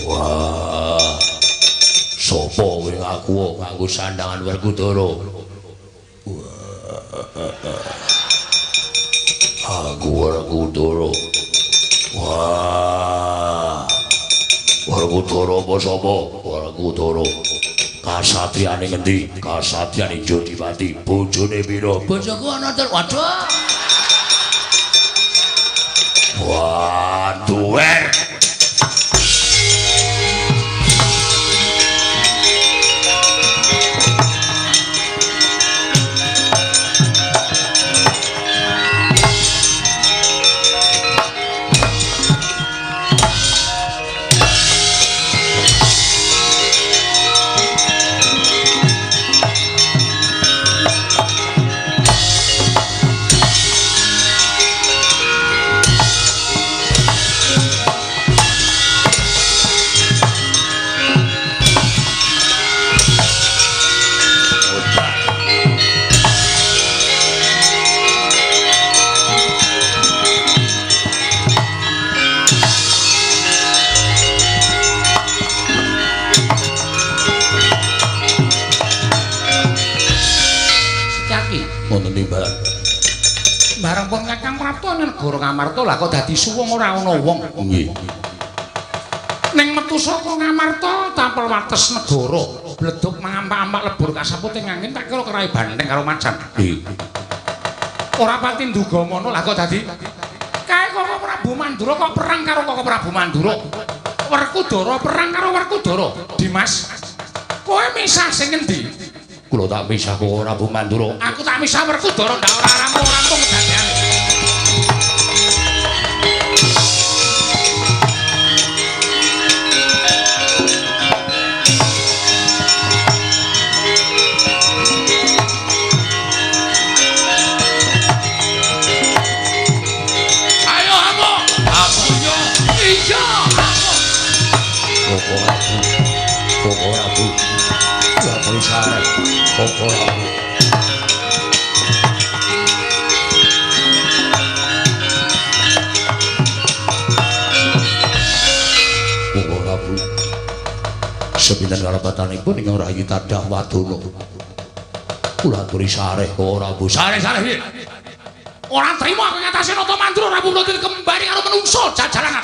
Wah. Sopo kowe ngaku nganggo sandangan Werkudara? Aku Werkudara. Wah. Werkudara apa sapa? Werkudara. Kasatriyane ngendi? Kasatriyane Jodipati. Bojone pira? Bojoku ana telu. Waduh. Wah, duwer. Bareng pun Kakang Prapta negara Ngamarta lah kok dadi suwung ora ana wong. Nggih. Ning metu saka Ngamarta tapel wates negara, bledug mangampak-ampak lebur kasaput ing angin tak kira kerai banteng karo macan. Nggih. Ora pati nduga mono lah kok dadi kae Koko Prabu Mandura kok perang karo Koko Prabu Mandura. Werkudara perang karo Werkudara. Dimas, kowe misah sing ngendi? Kula tak misah Koko Prabu Mandura. Aku tak misah Werkudara ndak ora rampung-rampung kedadeane. Ayo amuk. Aku yo. Iya, amuk. Koko Prabu. Koko Prabu. Koko sarep. Koko Prabu. Koko Prabu. Sepinten kalepatanipun ingkang rayi tadah wadana. Kula aturi sareh Koko Prabu. Sareh-sareh piye? Ora trimo aku ngatasi Nata Mandura Prabu Brodil kembali karo menungso jajalan.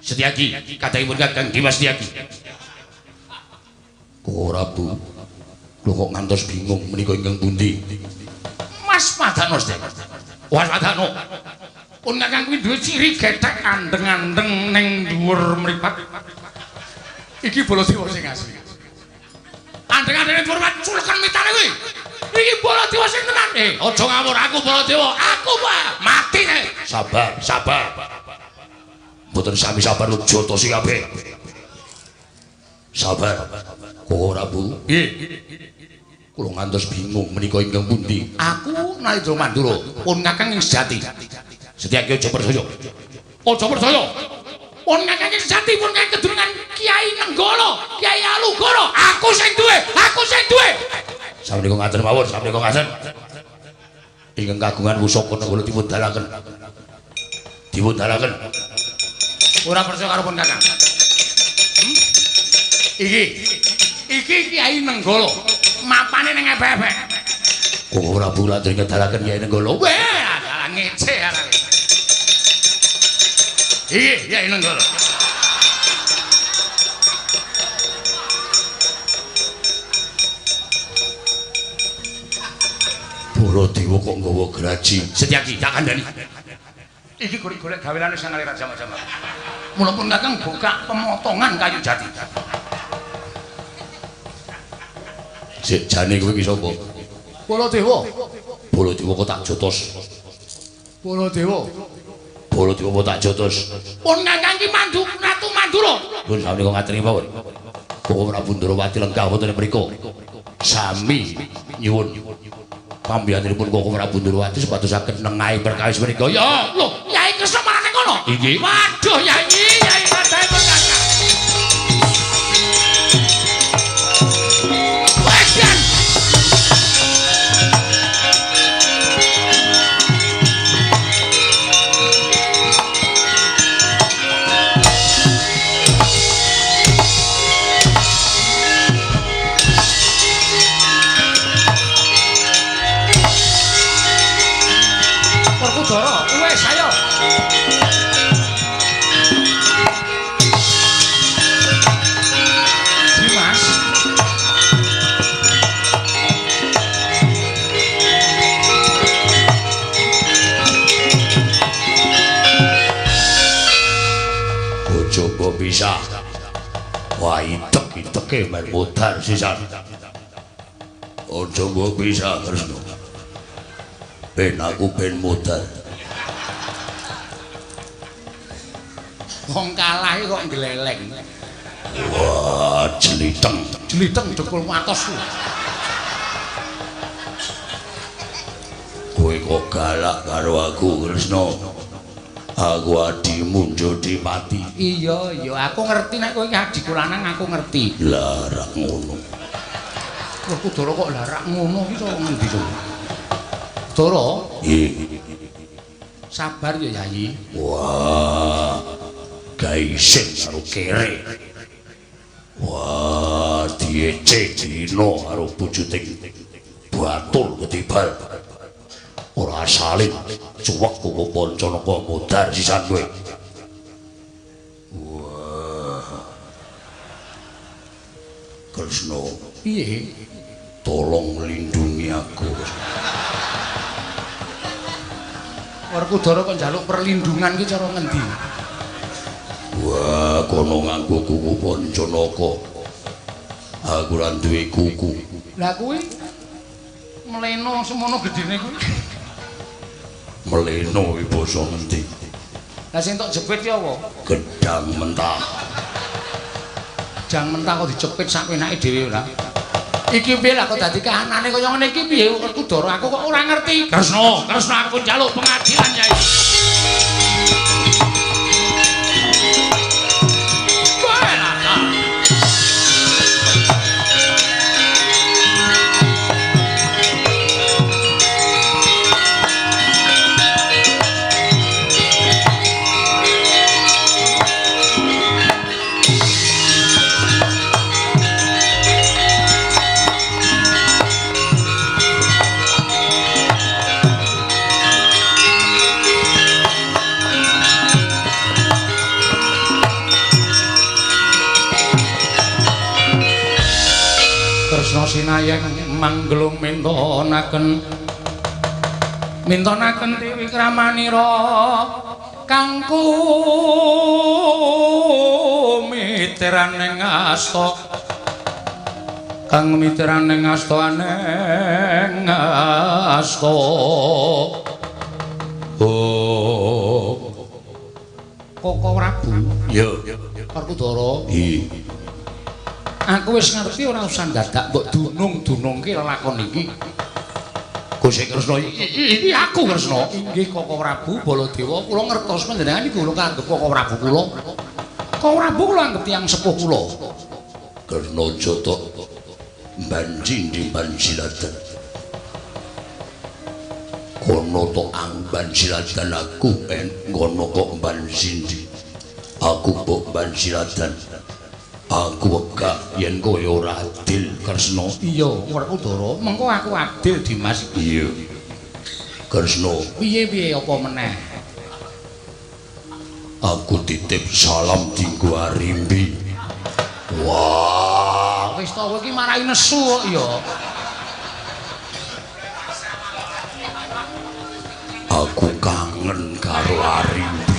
Setyaki, kadangipun Kakang Dimas Setyaki. Koko Prabu, kula kok ngantos bingung menika ingkang pundi? Mas Padano Setyaki. Was Padano. Pun Kakang kuwi duwe ciri gethek andeng-andeng ning dhuwur mripat. Iki Baladewa sing asli. Andeng-andeng ning dhuwur mripat culekan mitane kuwi. Iki Baladewa sing tenan. Aja ngawur aku Baladewa. Aku Pak mati nek. Sabar, sabar. Mboten sami sabar jotosi kabeh. Sabar. Koko Prabu. Nggih. Kula ngantos bingung menika ingkang pundi? Aku Narendra Mandura, pun Kakang ing sejati. Setyaki aja percaya. Aja percaya. Pun Kakang ing sejati, pun Kakang kedurungan Kiai Nenggala, Kiai Alugoro. Aku sing duwe, aku sing duwe. Samenika ngaten mawon, samenika ngaten. Ingkang kagungan pusaka Nenggala dipun dalaken. Dipun dalaken. Ora percaya karo pun Kakang. Iki. Iki Kiai Nenggala. Mapane ning epek-epek. Koko Prabu lajeng ngedalaken Kiai Nenggala. Weh, dalah ngece arane. Iki Kiai Nenggala. Baladewa kok nggawa graji. Setyaki tak kandhani. Iki golek-golek gawelane sang Raja Jama-jama. Mula pun Kakang buka pemotongan kayu jati. Sik jane kowe iki sapa? Baladewa. Baladewa kok tak jotos. Baladewa. Baladewa kok tak jotos. Pun Kakang iki mandu Ratu Mandura. Pun samenika ngaturi mawon. Koko Prabu Ndrawati lenggah wonten mriku. Sami nyuwun pambiyantunipun Koko Prabu Ndrawati supados saged nengahi perkawis menika. Ya, lho, Yai Kresna malah ning kono. Inggih. Waduh, Yai, Yai kadahe pun Kakang. Wedan. mbok pisah. Wah, itek-iteke men modar sisan. Aja mbok pisah, Kresna. Ben aku ben modar. Wong kalah kok gleleng. Wah, jeliteng. Jeliteng dekul matos. Kowe kok galak karo aku, Kresna? Aku adimu njodi pati. Iya, iya, aku ngerti nek kowe iki adikku lanang, aku ngerti. Lah rak ngono. Werkudara kok lah rak ngono iki to ngendi to? Dara? Nggih. Sabar ya, Yayi. Wah. Gaisin karo kere. Wah, diece dino karo bujuting batul ketibal. Ora salin cuwek kuku Pancanaka modar sisan kowe. Wah. Kresna, piye? Tolong lindungi aku. Werkudara kok njaluk perlindungan ki cara ngendi? Wah, kono nganggo kuku Pancanaka. Aku ora duwe kuku. Lah kuwi mleno semono gedene kuwi. Mleno iki basa ngendi? Lah sing tok jepit ki apa? Gedang mentah. Gedang mentah kok dijepit sak penake dhewe ora? Iki piye lah kok dadi kahanane kaya ngene iki piye Werkudara aku kok ora ngerti. Kresna, Kresna aku njaluk pengadilan, Yai. Kresna sinayeng manggelung mintonaken mintonaken tiwikramanira kangku miteraning asta kang miteraning asta aneng asta. Oh, Koko Prabu. Ya, Werkudara. Iya. Aku wis ngerti ora usah dadak mbok dunung-dunungke lelakon iki. Gusti Kresna, iki aku Kresna. Inggih Koko Prabu Baladewa, kula ngertos panjenengan iku kula kanggep Koko Prabu kula. Koko Prabu kula anggep tiyang sepuh kula. Kresna jotok banji di banjiladan. Kono tok ang banjiladan aku en ngono kok banjindi. Aku mbok banjiladan. Aku wegah yen kowe ora adil, Kresna. Iya, Werkudara, mengko aku adil Dimas. Iya. Kresna, piye-piye apa meneh? Aku titip salam dinggo Arimbi. Wah, wis to kowe iki marai nesu kok ya. Aku kangen karo Arimbi.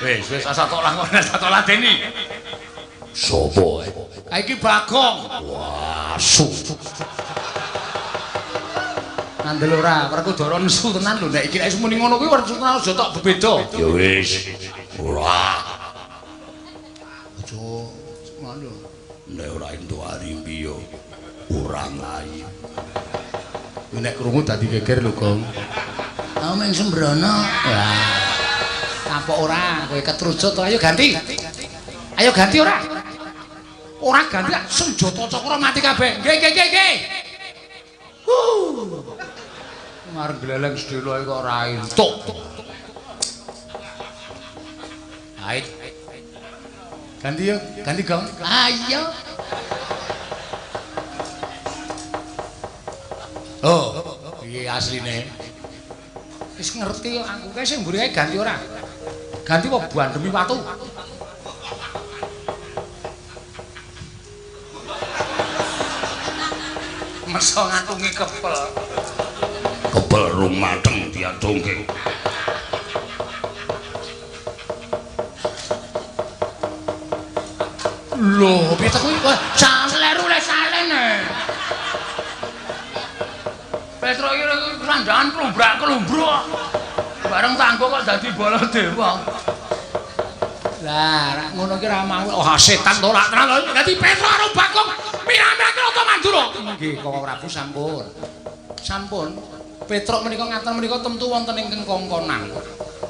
Wis, wis asa tok lakon, asa tok ladeni. Sopo? Ha iki Bagong. Wah, asu. Ngandel ora, Werkudara nesu tenan lho nek iki nek muni ngono kuwi Werkudara aja tok bebeda. Ya wis. Ora. Aja ngono. Nek ora entuk Arimbi yo ora ngayi. Nek krungu dadi geger lho, Gong. Aku mung sembrono. Wah. Kapok ora, kowe ketrucut to. Ayo ganti. Ayo ganti ora. Ora ganti senjata cakra mati kabeh. Nggih, nggih, nggih, nggih. Ngarep gleleng sedelo kok ora entuk. Ait. Ganti yo, ganti Gong. Ayo. Oh, piye asline? Wis ngerti kok aku kae sing mburi kae ganti ora. Ganti apa bandemi watu? Meso ngatungi kepel. Kepel rung mateng diadungke. Lho, piye kuwi? Saleru le salene. Petruk iki sandhangan klumbrak-klumbruk. Bareng tanggo kok dadi Baladewa. Lah, rak ngono ki ra mau. Oh, setan to ora tenan to. Dadi Petruk karo Bagong mirah-mirahke Nata Mandura. Nggih, Koko Prabu sampun. Sampun. Petruk menika ngaten menika temtu wonten ingkang kongkonan.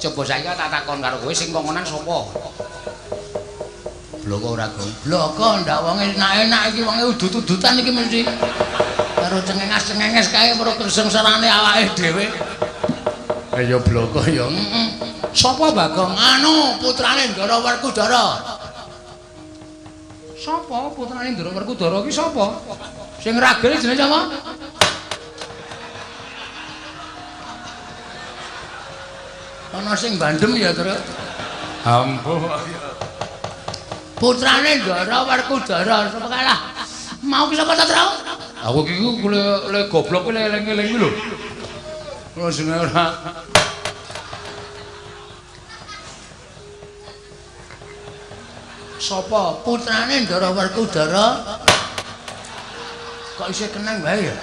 Coba saiki tak takon karo kowe sing kongkonan sapa? Bloko ora, Gong. Bloko ndak wonge enak-enak iki wonge udut-udutan iki mesti. Karo cengenges-cengenges kae perlu kesengsarane awake dhewe. Ya bloko ya. Heeh. Sapa Bagong? Anu, putrane Ndara Werkudara. Sapa putrane Ndara Werkudara ki sapa? Sing ragene jenenge sapa? Ana sing bandem ya, Truk. Ampuh. Putrane Ndara Werkudara sapa kalah? Mau ki sapa ta, Truk? Aku ki le goblok le eling-eling lho. Ora jenenge ora. Sapa putrane Ndara Werkudara? Kok isih keneng wae ya?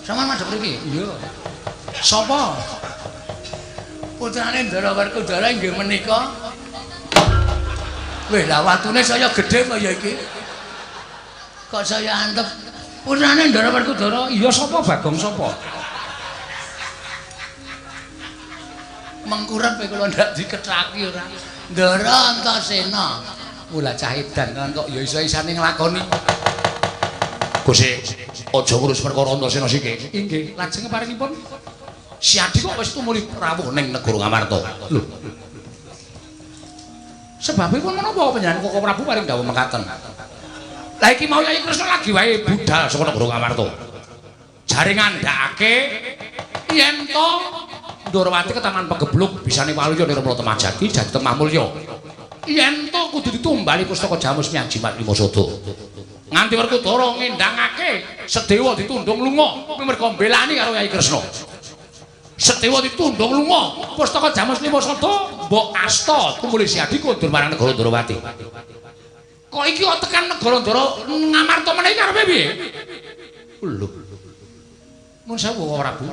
Sampeyan madhep mriki? Iya. Sapa? Putrane Ndara Werkudara inggih menika. Weh, lah watune saya gedhe apa ya iki? Kok saya antep? Putrane Ndara Werkudara, iya sapa Bagong sapa? Mengkurep kula ndak dikethaki ora. Ndara Antasena. Mula cah edan kan kok ya iso-isane nglakoni. Gusti, aja ngurus perkara Antasena siki. Inggih, lajeng paringipun Siadi kok wis tumuli rawuh ning negara Ngamarta. Lho. Sebabipun menapa panjenengan Koko Prabu paring dawuh mekaten? Lah iki mau Yayi Kresna lagi wae budal saka negara Ngamarta. Jare ngandhakake yen to Ndorowati ke Taman Pegebluk bisane waluya Nirmala Temajati dadi Temah Mulya. Yen to kudu ditumbali pustaka Jamus Nyang Jimat Lima Sada. Nganti Werkudara ngendangake Sedewa ditundung lunga merga mbelani karo Yayi Kresna. Sedewa ditundung lunga pustaka Jamus Lima Sada mbok asta tumuli Siadi kondur marang negara Ndorowati. Kok iki kok tekan negara Ndara Ngamarta meneh iki karepe piye? Lho. Mun sewu Prabu.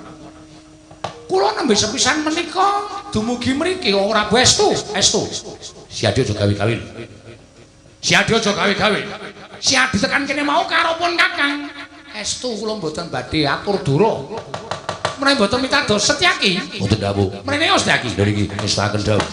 Kula nembe sepisan menika dumugi mriki Koko Prabu estu, estu. Siadi aja gawe-gawe. Siadi aja gawe-gawe. Siadi tekan kene mau karo pun Kakang. Estu kula mboten badhe atur dura. Menawi mboten mitados Setyaki. Mboten dawuh. Mrene yo Setyaki. Lho niki ngestaken dawuh.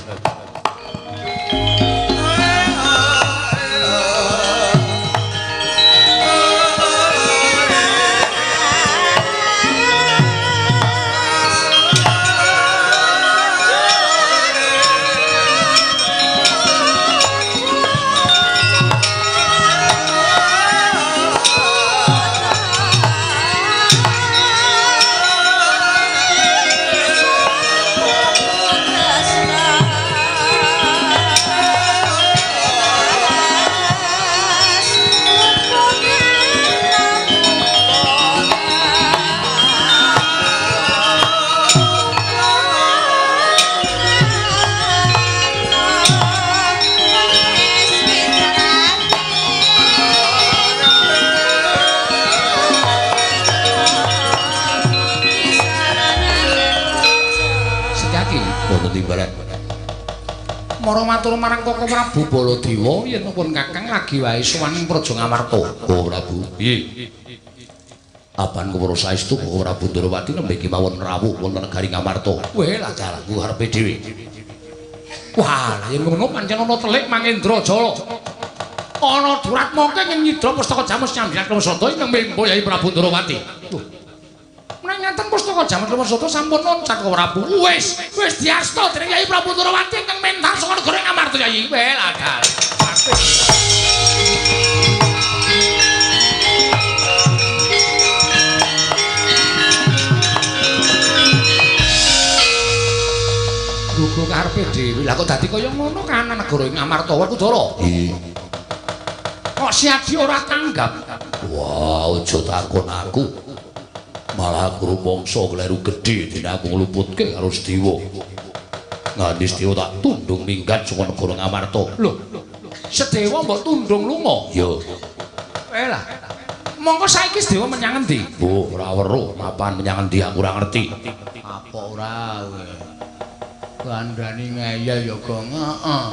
Mara matur marang Koko Prabu Baladewa yen pun Kakang lagi wae sowan ing Praja Ngamarta. Koko Prabu, piye? Apan kawula saestu Koko Prabu Ndorowati nembe kemawon rawuh wonten negari Ngamarta. Weh, lah dalanku karepe dhewe. Wah, yen ngono pancen ana telik Mangendra Jala. Ana Duratmaka ing nyidra pustaka Jamus Nyambirat Klesada ingkang membo Yayi Prabu Ndorowati. Menawi ngaten pustaka Jamus Klesada sampun loncat Koko Prabu. Wis, wis diasta dening Yayi Prabu Ndorowati ingkang mentar saka negara Ngamarta Yayi. Weh, lah dalan. Gugu karepe dhewe. Lah kok dadi kaya ngono kahanan negara ing Ngamarta Werkudara? Nggih. Kok Siadi ora tanggap? Wah, aja takon aku. Malah aku rumangsa kleru gedhe dene aku ngluputke karo Sedewa. Nganti Sedewa tak tundung minggat saka negara Ngamarta. Lho. Sedewa mbok tundung lunga. Yo. Lah. Mongko saiki Sedewa menyang endi? Oh, ora weruh papan menyang endi aku ora ngerti. Apa ora kowe? Kandhani ngeyel ya, Gong. Heeh.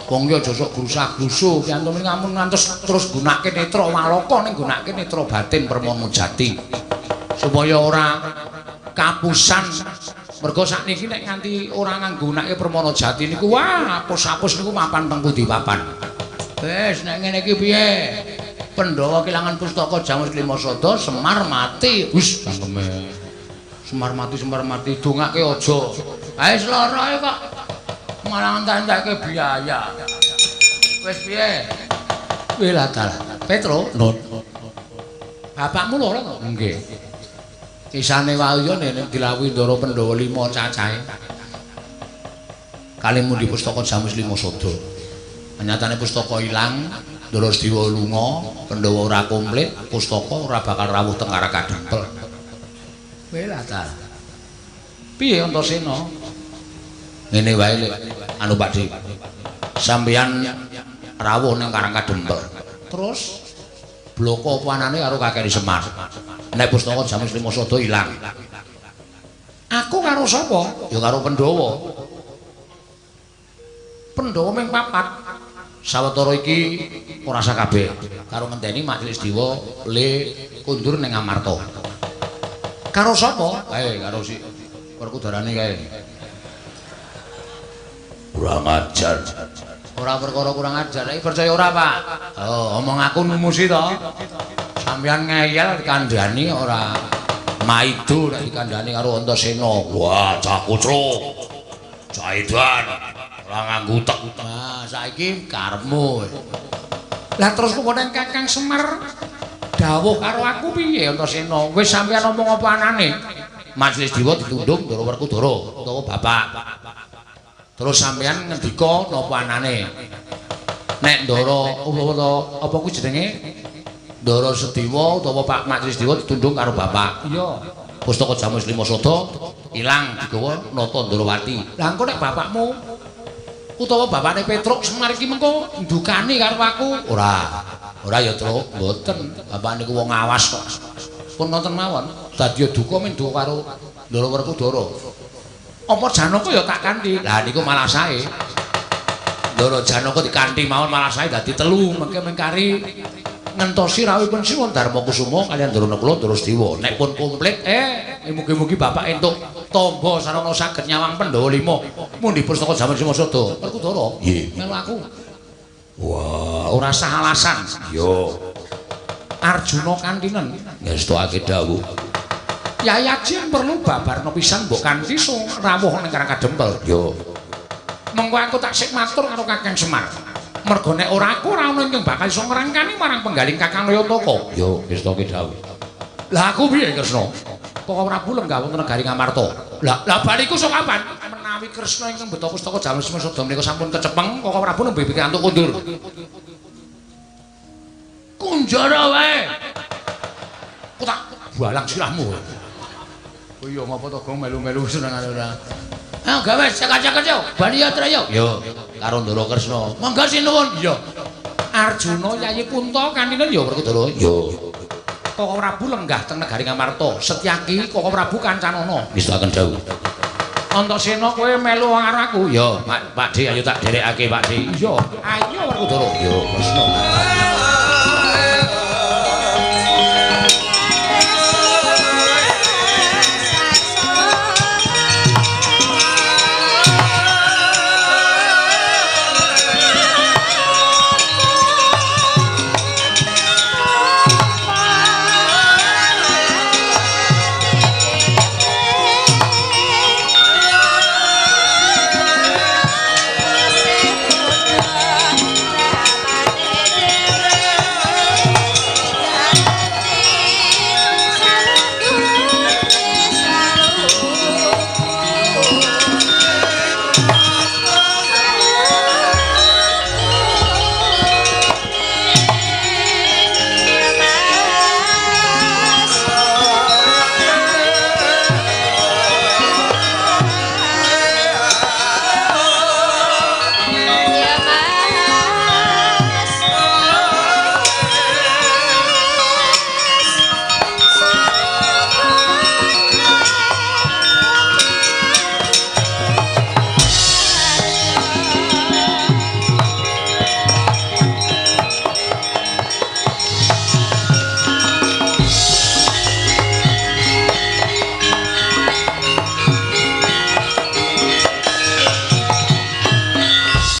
Wong ki aja sok grusah-grusuh, piyantu ngamun ngantos terus gunake netra waloka ning gunake netra batin permana jati. Supaya ora kapusan. Mergo sakniki nek nganti ora nganggunake permana jati niku wah apus-apus niku mapan teng pundi papan. Wis nek ngene iki piye? Pandhawa kelangan pustaka Jamus Lima Sada, Semar mati. Wis cangkeme. Semar mati dongake aja. Ae loroe kok malah entek-entekke biaya. Wis piye? Wela dalah. Petro, Nun. Bapakmu loro to? Nggih. Kisane wau ya nek dilawuhi Ndara Pandhawa 5 cacahe. Kalimu di pustaka Jamus Lima Sada. Nyatane pustaka ilang, Ndara Sediwa lunga, Pandhawa ora komplit, pustaka ora bakal rawuh teng Karakadempel. Wela ta. Piye Antasena? Ngene wae lek anu Pak Dik. Sampeyan rawuh ning Karangkadempel. Terus bloko apa anane karo Kakek Semar. Nek pustaka Jamus Lima Sada ilang. Aku karo sapa? Ya karo Pandhawa. Pandhawa ming papat. Sawetara iki ora sakabeh. Karo ngenteni Majelis Dewa le kundur ning Amarta. Karo sapa? Kae karo si Werkudarane kae. Kurang ajar. Ora perkara kurang ajar. Iki percaya ora, Pak? Oh, omong aku numusi to. Sampeyan ngeyel dikandhani ora maido nek dikandhani karo Antasena. Wah, cah kucruk. Cah edan. Ora nganggo utek. Nah, saiki karepmu. Lah terus kok nek Kakang Semar dawuh karo aku piye Antasena? Wis sampeyan omong apa anane? Majelis Dewa ditundung Ndara Werkudara utawa bapak. Terus sampeyan ngendika napa anane? Nek Ndara utawa apa kuwi jenenge? Ndara Sediwa utawa Pak Majelis Dewa ditundung karo bapak. Iya. Pustaka Jamus Lima Sada ilang digawa Nata Ndarawati. Lah engko nek bapakmu utawa bapakne Petruk Semar iki mengko ndukani karo aku? Ora. Ora ya, Truk, mboten. Bapak niku wong awas kok. Pun ngoten mawon. Dadi duka men duka karo Ndara Werkudara. Apa Janaka ya tak kanthi? Lah niku malah sae. Ndara Janaka dikanthi mawon malah sae dadi telu mengke mengkari ngentosi rawuhipun Siwon Darma Kusuma kaliyan Ndara Nakula Ndara Sediwa. Nek pun komplit mugi-mugi bapak entuk tamba sarana saged nyawang Pandhawa 5 mundi pustaka Jamus Lima Sada. Werkudara. Nggih. Melu aku. Wah, ora sah alasan. Yo. Arjuna kantinen ngestokake dawuh. Yai Aji perlu babarna pisan mbok kanthi rawuh ning Karangkadempel. Yo. Mengko aku tak sik matur karo Kakang Semar. Mergo nek ora aku ora ana ingkang bakal iso ngrangkani marang penggaling Kakang Nayataka. Yo, ngestoke dawuh. Lah aku piye Kresna? Koko Prabu lenggah wonten negari Ngamarta. Lah, lah baliku sok kapan? Menawi Kresna ingkang beto pustaka Jamus Lima Sada menika sampun kecepeng, Koko Prabu nembe pikantuk kundur. Kunjara wae. Aku tak balang sirahmu. Oh iya ngapa to Gong melu-melu senengane ora. Ayo gawe cekak-cekak yo. Bali ya Traya. Yo, karo Ndara Kresna. Monggo sinuwun. Iya. Arjuna Yayi Punta kantinen ya Werkudara. Yo. Koko Prabu lenggah teng negari Ngamarta. Setyaki Koko Prabu kancanana. Ngestokaken dawuh. Antasena kowe melu karo aku. Yo, Pak Pakde ayo tak derekake Pakde. Iya. Ayo Werkudara. Yo, Kresna.